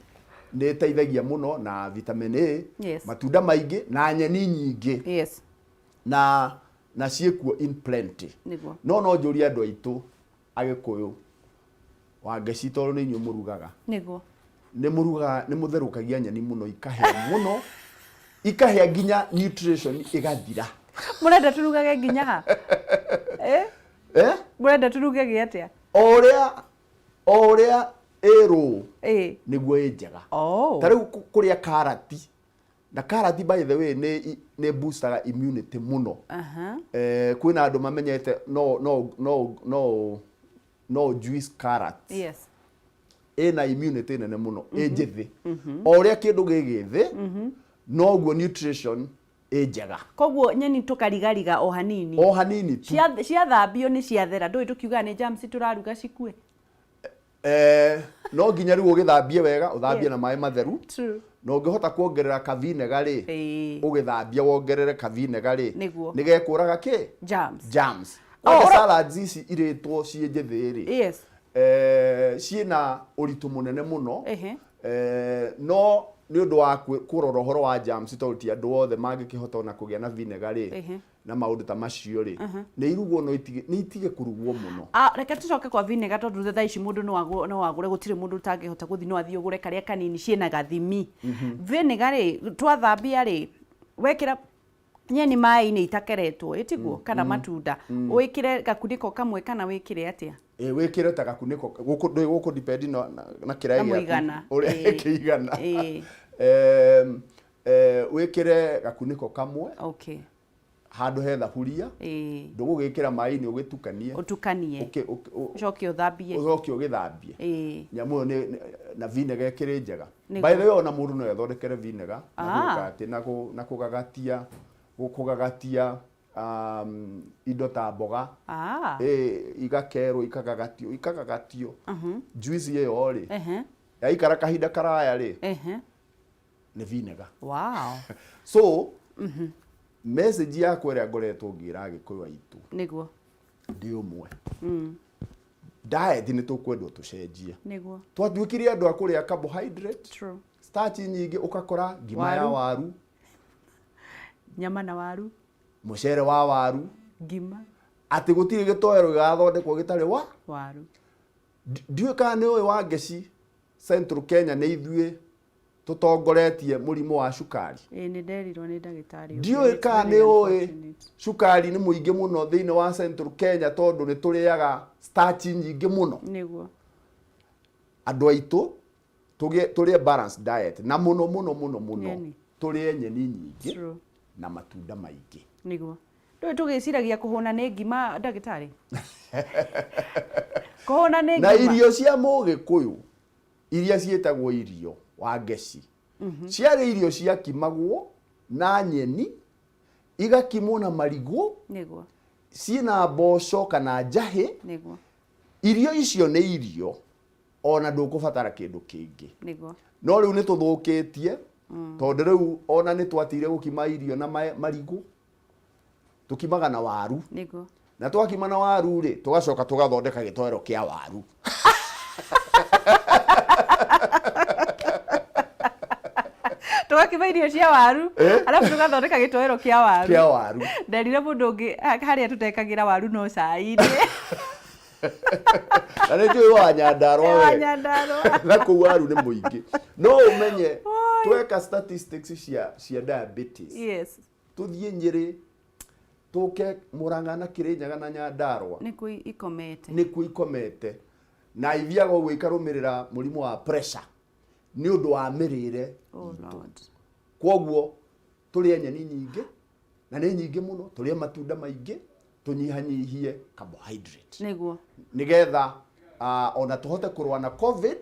nĩ ĩteithagia mũno na vitamin A. Matunda maingĩ na nyeni nyingĩ na ciĩkuo in plenty. No njũrie andũ aitũ Agĩkũyũ, Wangeci, tondũ nĩ inyuĩ mũrugaga, nĩ mũrugaga, nĩ mũtherũkagia nyeni mũno, ikahĩa mũno, ikahĩa nginya nutrition ĩgathira. Mũrenda tũrugage nginya ha, eh? Eh? Mũrenda tũrugage atĩa? O ũrĩa ĩrũ nĩguo ĩ njega. Ta rĩu kũrĩa karati. Na karati, by the way, nĩ boostaga immunity mũno. Kwĩna andũ mamenyete no juice carrot. Ĩna immunity nene mũno ĩ njĩthĩ. O ũrĩa kĩndũ gĩ gĩthĩ, noguo nutrition ĩ njega. Koguo nyeni tũkarigariga o hanini. O hanini tu. Ciathambio nĩ ciathera, ndũĩ tũkiugaga nĩ germs tũraruga cikue. No nginya rĩu ũgĩthambie wega, ũthambie na maĩ matheru. Na ũngĩhota kuongerera kavinega rĩ, ũgĩthambia wongerere kavinega rĩ, nĩgekũraga kĩ? Germs. Germs. Kwanja salads ici irĩtwo ciĩ njĩthĩ rĩ, ciĩna ũritũ mũnene mũno. No nĩ ũndũ wa kũrora ũhoro wa germs, tondũ ti andũ othe mangĩkĩhota ona kũgĩa na vinegar rĩ, na maũndũ ta macio rĩ, nĩ irugwo, no nĩ itige kũrugwo mũno. Ah, reke tũcoke kwa vinegar, tondũ thaa ici mũndũ no agũre, gũtirĩ mũndũ ũtangĩhota gũthiĩ, no athiĩ ũgũre karĩa kanini ciĩna gathimi. Vinegar rĩ, twathambia rĩ, wekĩra nyeni maĩ-inĩ itakeretwo, ĩtiguo, kana matunda, wĩkĩre gakunĩko kamwe kana wĩkĩre atĩa? Ĩ, wĩkĩre ta gakunĩko gũkũ, ndũĩ gũkũ depend na kĩraĩ Na gĩaku mũigana. ũrĩa kĩigana. Wĩkĩre gakunĩko kamwe handũ he thaburia. Ndũgũgĩkĩra maĩ-inĩ ũgĩtukanie. Ũtukanie. Ũcoke ũthambie. Ũcoke ũgĩthambie. Nyamũ ĩyo na vinegar ĩkĩrĩ njega. By the way, ona mũndũ no ethondekere vinegar na gwĩka atĩ na kũgagatia indo ta mboga. Igakerwo, ikagagatio juice ĩyo rĩ, yaikara kahinda karaya rĩ, nĩ vinegar. So message yakwa ĩrĩa ngoretwo ngĩra Agĩkũyũ aitũ ndĩ ũmwe, diet nĩ tũkwendwo tũcenjie. Twatuĩkire andũ a kũrĩa carbohydrate, starch nyingĩ, ũgakora ngima ya Waru. waru, Nyama na waru. Mũcere wa waru, Ngima. Atĩ gũtirĩ gĩtoero gĩgathondekwo gĩtarĩ wa waru. Ndiũĩ kana nĩ ũĩ wa Ngeci, Central Kenya nĩ ithuĩ tũtongoretie mũrimũ wa cukari. Ĩĩ, nĩ nderirwo nĩ ndagĩtarĩ ũngĩ. Ndiũĩ It's kana very nĩ ũĩ unfortunate. cukari nĩ mũingĩ mũno thĩinĩ wa Central Kenya tondũ nĩ tũrĩaga starch nyingĩ mũno. Andũ aitũ, tũrĩe balanced diet, na mũno mũno mũno mũno Nyeni. tũrĩe nyeni nyingĩ na matunda maingĩ. Nĩguo. Ndũĩ tũgĩciragia kũhũna nĩ ngima, ndagĩtarĩ? Kũhũna nĩ Na ngima. irio cia Mũgĩkũyũ iria ciĩtagwo irio wa ngeci, ciarĩ irio ciakimagwo na nyeni, igakimwo na marigũ, ciĩna mboco kana njahĩ. Irio icio nĩ irio ona ndũkũbatara kĩndũ kĩngĩ. No rĩu nĩ tũthũkĩtie, tondũ rĩu ona nĩ twatigire gũkima irio na marigũ, tũkimaga na waru. Na twakima na waru rĩ, tũgacoka tũgathondeka gĩtoero kĩa waru. Tũgakima irio cia waru, arabu tũgathondeka gĩtoero kĩa waru. Kĩa waru. Nderire mũndũ ũngĩ harĩa tũtekagĩra waru no cai-inĩ. Na nĩ njũĩ wa Nyandarua Wa we. Nyandarua. Na kũu waru nĩ mũingĩ. No ũmenye tweka statistics cia diabetes, tũthiĩ Nyĩrĩ, tũke Mũrang'a na Kĩrĩnyaga na Nyandarua, Nĩkuo ikomete. Nĩkuo ikomete, na ithiaga ũguo ikarũmĩrĩra mũrimũ wa pressure nĩ ũndũ wa mĩrĩre Oh itũ. Lord. Kwoguo tũrĩe nyeni nyingĩ, na nĩ nyingĩ mũno, tũrĩe matunda maingĩ, tũnyihanyihie carbohydrate, nĩgetha ona tũhote kũrũa na COVID,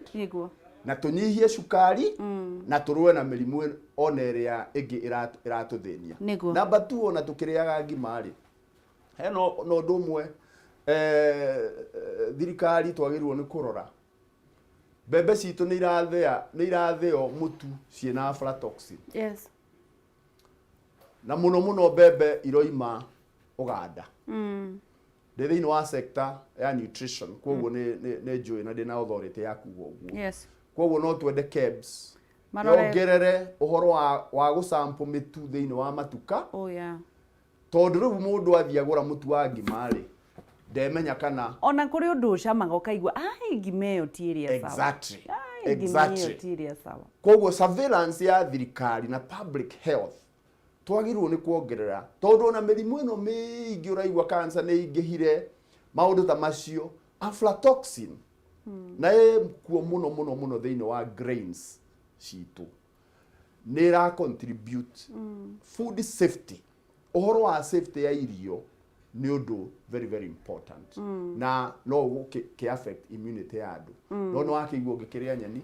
na tũnyihie cukari, na tũrũe na mĩrimũ ona ĩrĩa ĩngĩ ĩratũthĩnia. Number two, ona tũkĩrĩaga ngima rĩ, hena na ũndũ ũmwe thirikari twagĩrĩirwo nĩ kũrora. Mbembe citũ nĩ irathĩo mũtu ciĩna aflatoxin. Na mũno mũno mbembe iroima Uganda. Ndĩ thĩinĩ wa sector ya nutrition, koguo nĩ njũĩ na ndĩna authority ya kuga ũguo. Koguo no twende KEBS Marore. yongerere ũhoro wa gũsample mĩtu thĩinĩ wa matuka, tondũ rĩu mũndũ athiĩ agũra mũtu wa ngima rĩ, ndemenya kana Ona kũrĩ ũndũ ũcamaga ũkaigua, ai, ngima ĩyo ti ĩrĩa sawa. Ai, ngima ĩyo ti ĩrĩa sawa. Koguo surveillance ya thirikari na public health twagĩrĩirwo nĩ kuongerera, tondũ ona mĩrimũ ĩno mĩingĩ ũraigua, cancer nĩ ĩingĩhire, maũndũ ta macio, aflatoxin na ĩ kuo mũno mũno mũno thĩinĩ wa grains citũ. Nĩ ĩra contribute food safety, ũhoro wa safety ya irio nĩ ũndũ very very important na no ũgũkĩ affect immunity ya andũ, no nĩ wakĩigua ũngĩkĩrĩa nyeni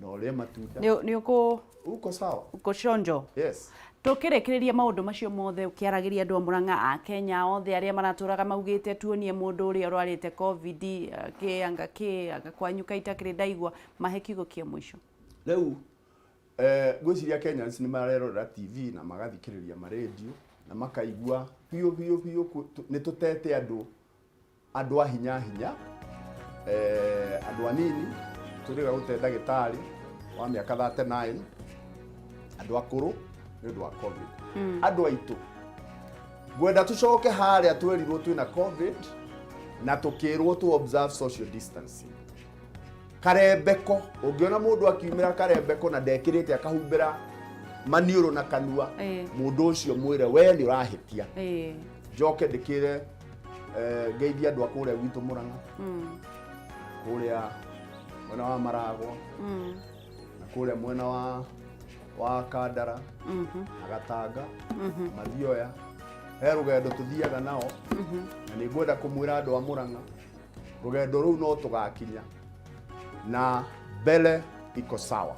na ũrĩe matunda, nĩ ũkũ uko sawa. Uko chonjo. Yes. Tũkĩrĩkĩrĩria maũndũ macio mothe, ũkĩaragĩria andũ a Murang'a, a Kenya othe arĩa maratũraga maugĩte tuonie mũndũ ũrĩa ũrwarĩte COVID kĩ anga kĩ anga kwanyu kaita kĩrĩ ndaigua, mahe kiugo kĩa mũico. Rĩu ngwĩciria Kenyans nĩ marerorera TV na magathikĩrĩria marendio na makaigua biũ biũ biũ nĩ tũtete andũ a hinya hinya, andũ anini tũrĩga gũte ndagĩtarĩ wa mĩaka 39, andũ akũrũ nĩ ũndũ wa COVID. Andũ aitũ, ngwenda tũcoke harĩa twerirwo twĩna COVID na tũkĩrwo tũ observe social distancing. Karembeko, ũngĩona mũndũ akiumĩra karembeko na ndekĩrĩte akahumbĩra maniũrũ na kanua, mũndũ ũcio mwĩre we nĩ ũrahĩtia. Njoke ndĩkĩre ngeithie andũ a kũrĩa gwitũ Murang'a, kũrĩa mwena wa Maragwa na kũrĩa mwena wa Kandara na Gatanga, Mathioya, he rũgendo tũthiaga nao na nĩ ngwenda kũmwĩra andũ a Murang'a rũgendo rũu no tũgakinya na mbere iko sawa.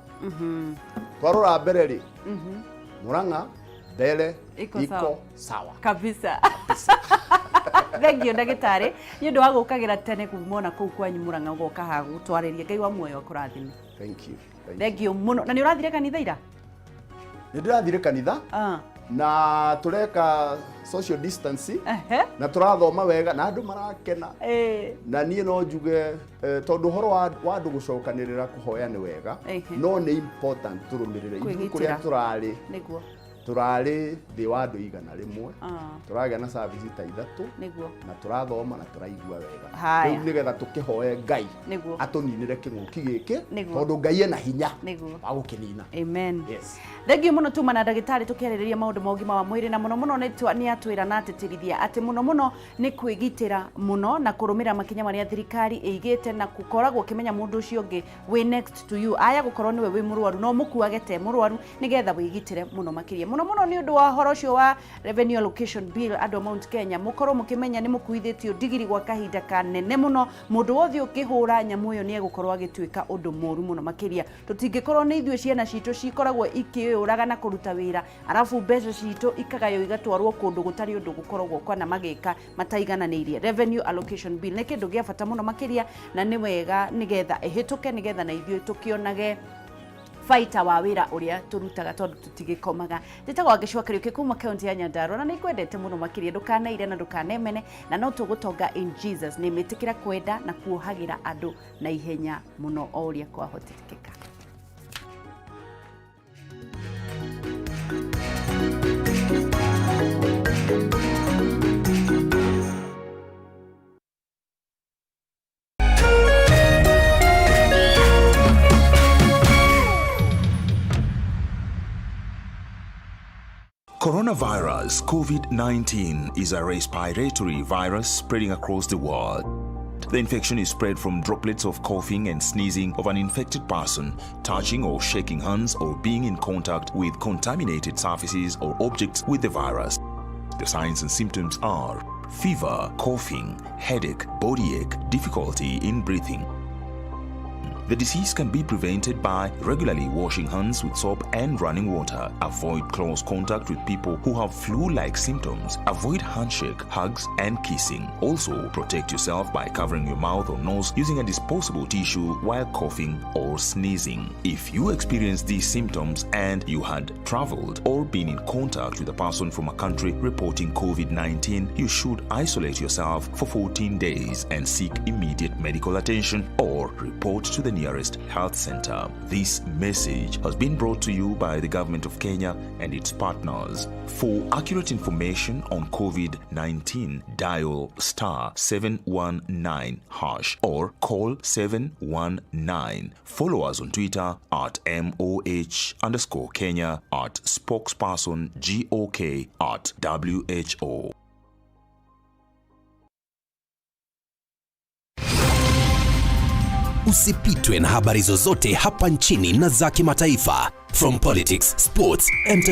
Twarora mbere rĩ, Murang'a mbere iko iko sawa kabisa. Thank you ndagĩtarĩ nĩ ũndũ wa gũkagĩra tene kuma ona kũu kwanyu Murang'a ũgoka haha gũtwarĩria. Ngai wa muoyo akũrathime. Thank you. Thank you. Thank you mũno. Na nĩ ũrathire kanitha ira? Nĩ ndĩrathire kanitha na tũreka social distancing na tũrathoma wega na andũ marakena. Na niĩ no njuge tondũ ũhoro wa andũ gũcokanĩrĩra kũhoya nĩ wega, no nĩ important tũrũmĩrĩre ithuĩ kũrĩa Kwĩgitĩra. Tũrarĩ tũrarĩ thĩ wa andũ 100, tũragĩa na service ta 3 na tũrathoma na tũraigua wega. Haya. Rĩu nĩgetha tũkĩhoe Ngai atũninĩre kĩng'ũki gĩkĩ, tondũ Ngai ena hinya wa gũkĩnina. Amen. Yes. Thank you mũno. Tuma na ndagĩtarĩ tũkĩarĩrĩria maũndũ ma ũgima wa mwĩrĩ na mũno mũno nĩ atwĩra na atĩtĩrithia atĩ mũno mũno nĩ kwĩgitĩra mũno na kũrũmĩrĩra makinya marĩa thirikari ĩigĩte na gũkoragwo ũkĩmenya mũndũ ũcio ũngĩ wĩ next to you aya gũkorwo nĩwe wĩ mũrwaru no mũkuage te mũrwaru nĩgetha wĩgitĩre mũno makĩria mũno mũno nĩ ũndũ wa ũhoro ũcio wa revenue allocation bill. Andũ a Mount Kenya, mũkorwo mũkĩmenya nĩ mũkuithĩtio ndigiri gwa kahinda kanene mũno. Mũndũ wothe ũkĩhũra nyamũ ĩyo nĩ egũkorwo agĩtuĩka ũndũ mũru mũno makĩria. Tũtingĩkorwo nĩ ithuĩ ciana citũ cikoragwo ikĩũraga na kũruta wĩra, arabu mbeca citũ ikagaywo igatwarwo kũndũ gũtarĩ ũndũ gũkoragwo kwana magĩka mataigananĩirie. Revenue allocation bill nĩ kĩndũ gĩa bata mũno makĩria na nĩ wega nĩgetha ĩhĩtũke nĩgetha na ithuĩ tũkĩonage baita wa wĩra ũrĩa tũrutaga tondũ tũtigĩkomaga. Njĩtagwo Wangeci wa Kariũki kuma kaunti ya Nyandarua na nĩ ngwendete mũno makĩria. Ndũkaneire na ndũkanemene na no tũgũtonga in Jesus name. Ĩtĩkĩra kwenda na kuohagĩra andũ na ihenya mũno o ũrĩa kwahotekeka. Coronavirus COVID-19 is a respiratory virus spreading across the world. The infection is spread from droplets of coughing and sneezing of an infected person, touching or shaking hands, or being in contact with contaminated surfaces or objects with the virus. The signs and symptoms are fever, coughing, headache, body ache, difficulty in breathing. The disease can be prevented by regularly washing hands with soap and running water. Avoid close contact with people who have flu-like symptoms. Avoid handshake, hugs, and kissing. Also, protect yourself by covering your mouth or nose using a disposable tissue while coughing or sneezing. If you experience these symptoms and you had traveled or been in contact with a person from a country reporting COVID-19, you should isolate yourself for 14 days and seek immediate medical attention or report to the nearest health center. This message has been brought to you by the government of Kenya and its partners. For accurate information on COVID-19, dial *719# or call 719. Follow us on Twitter at MOH_Kenya, at spokesperson GOK, at WHO. Usipitwe na habari zozote hapa nchini na za kimataifa. From politics, sports, entertainment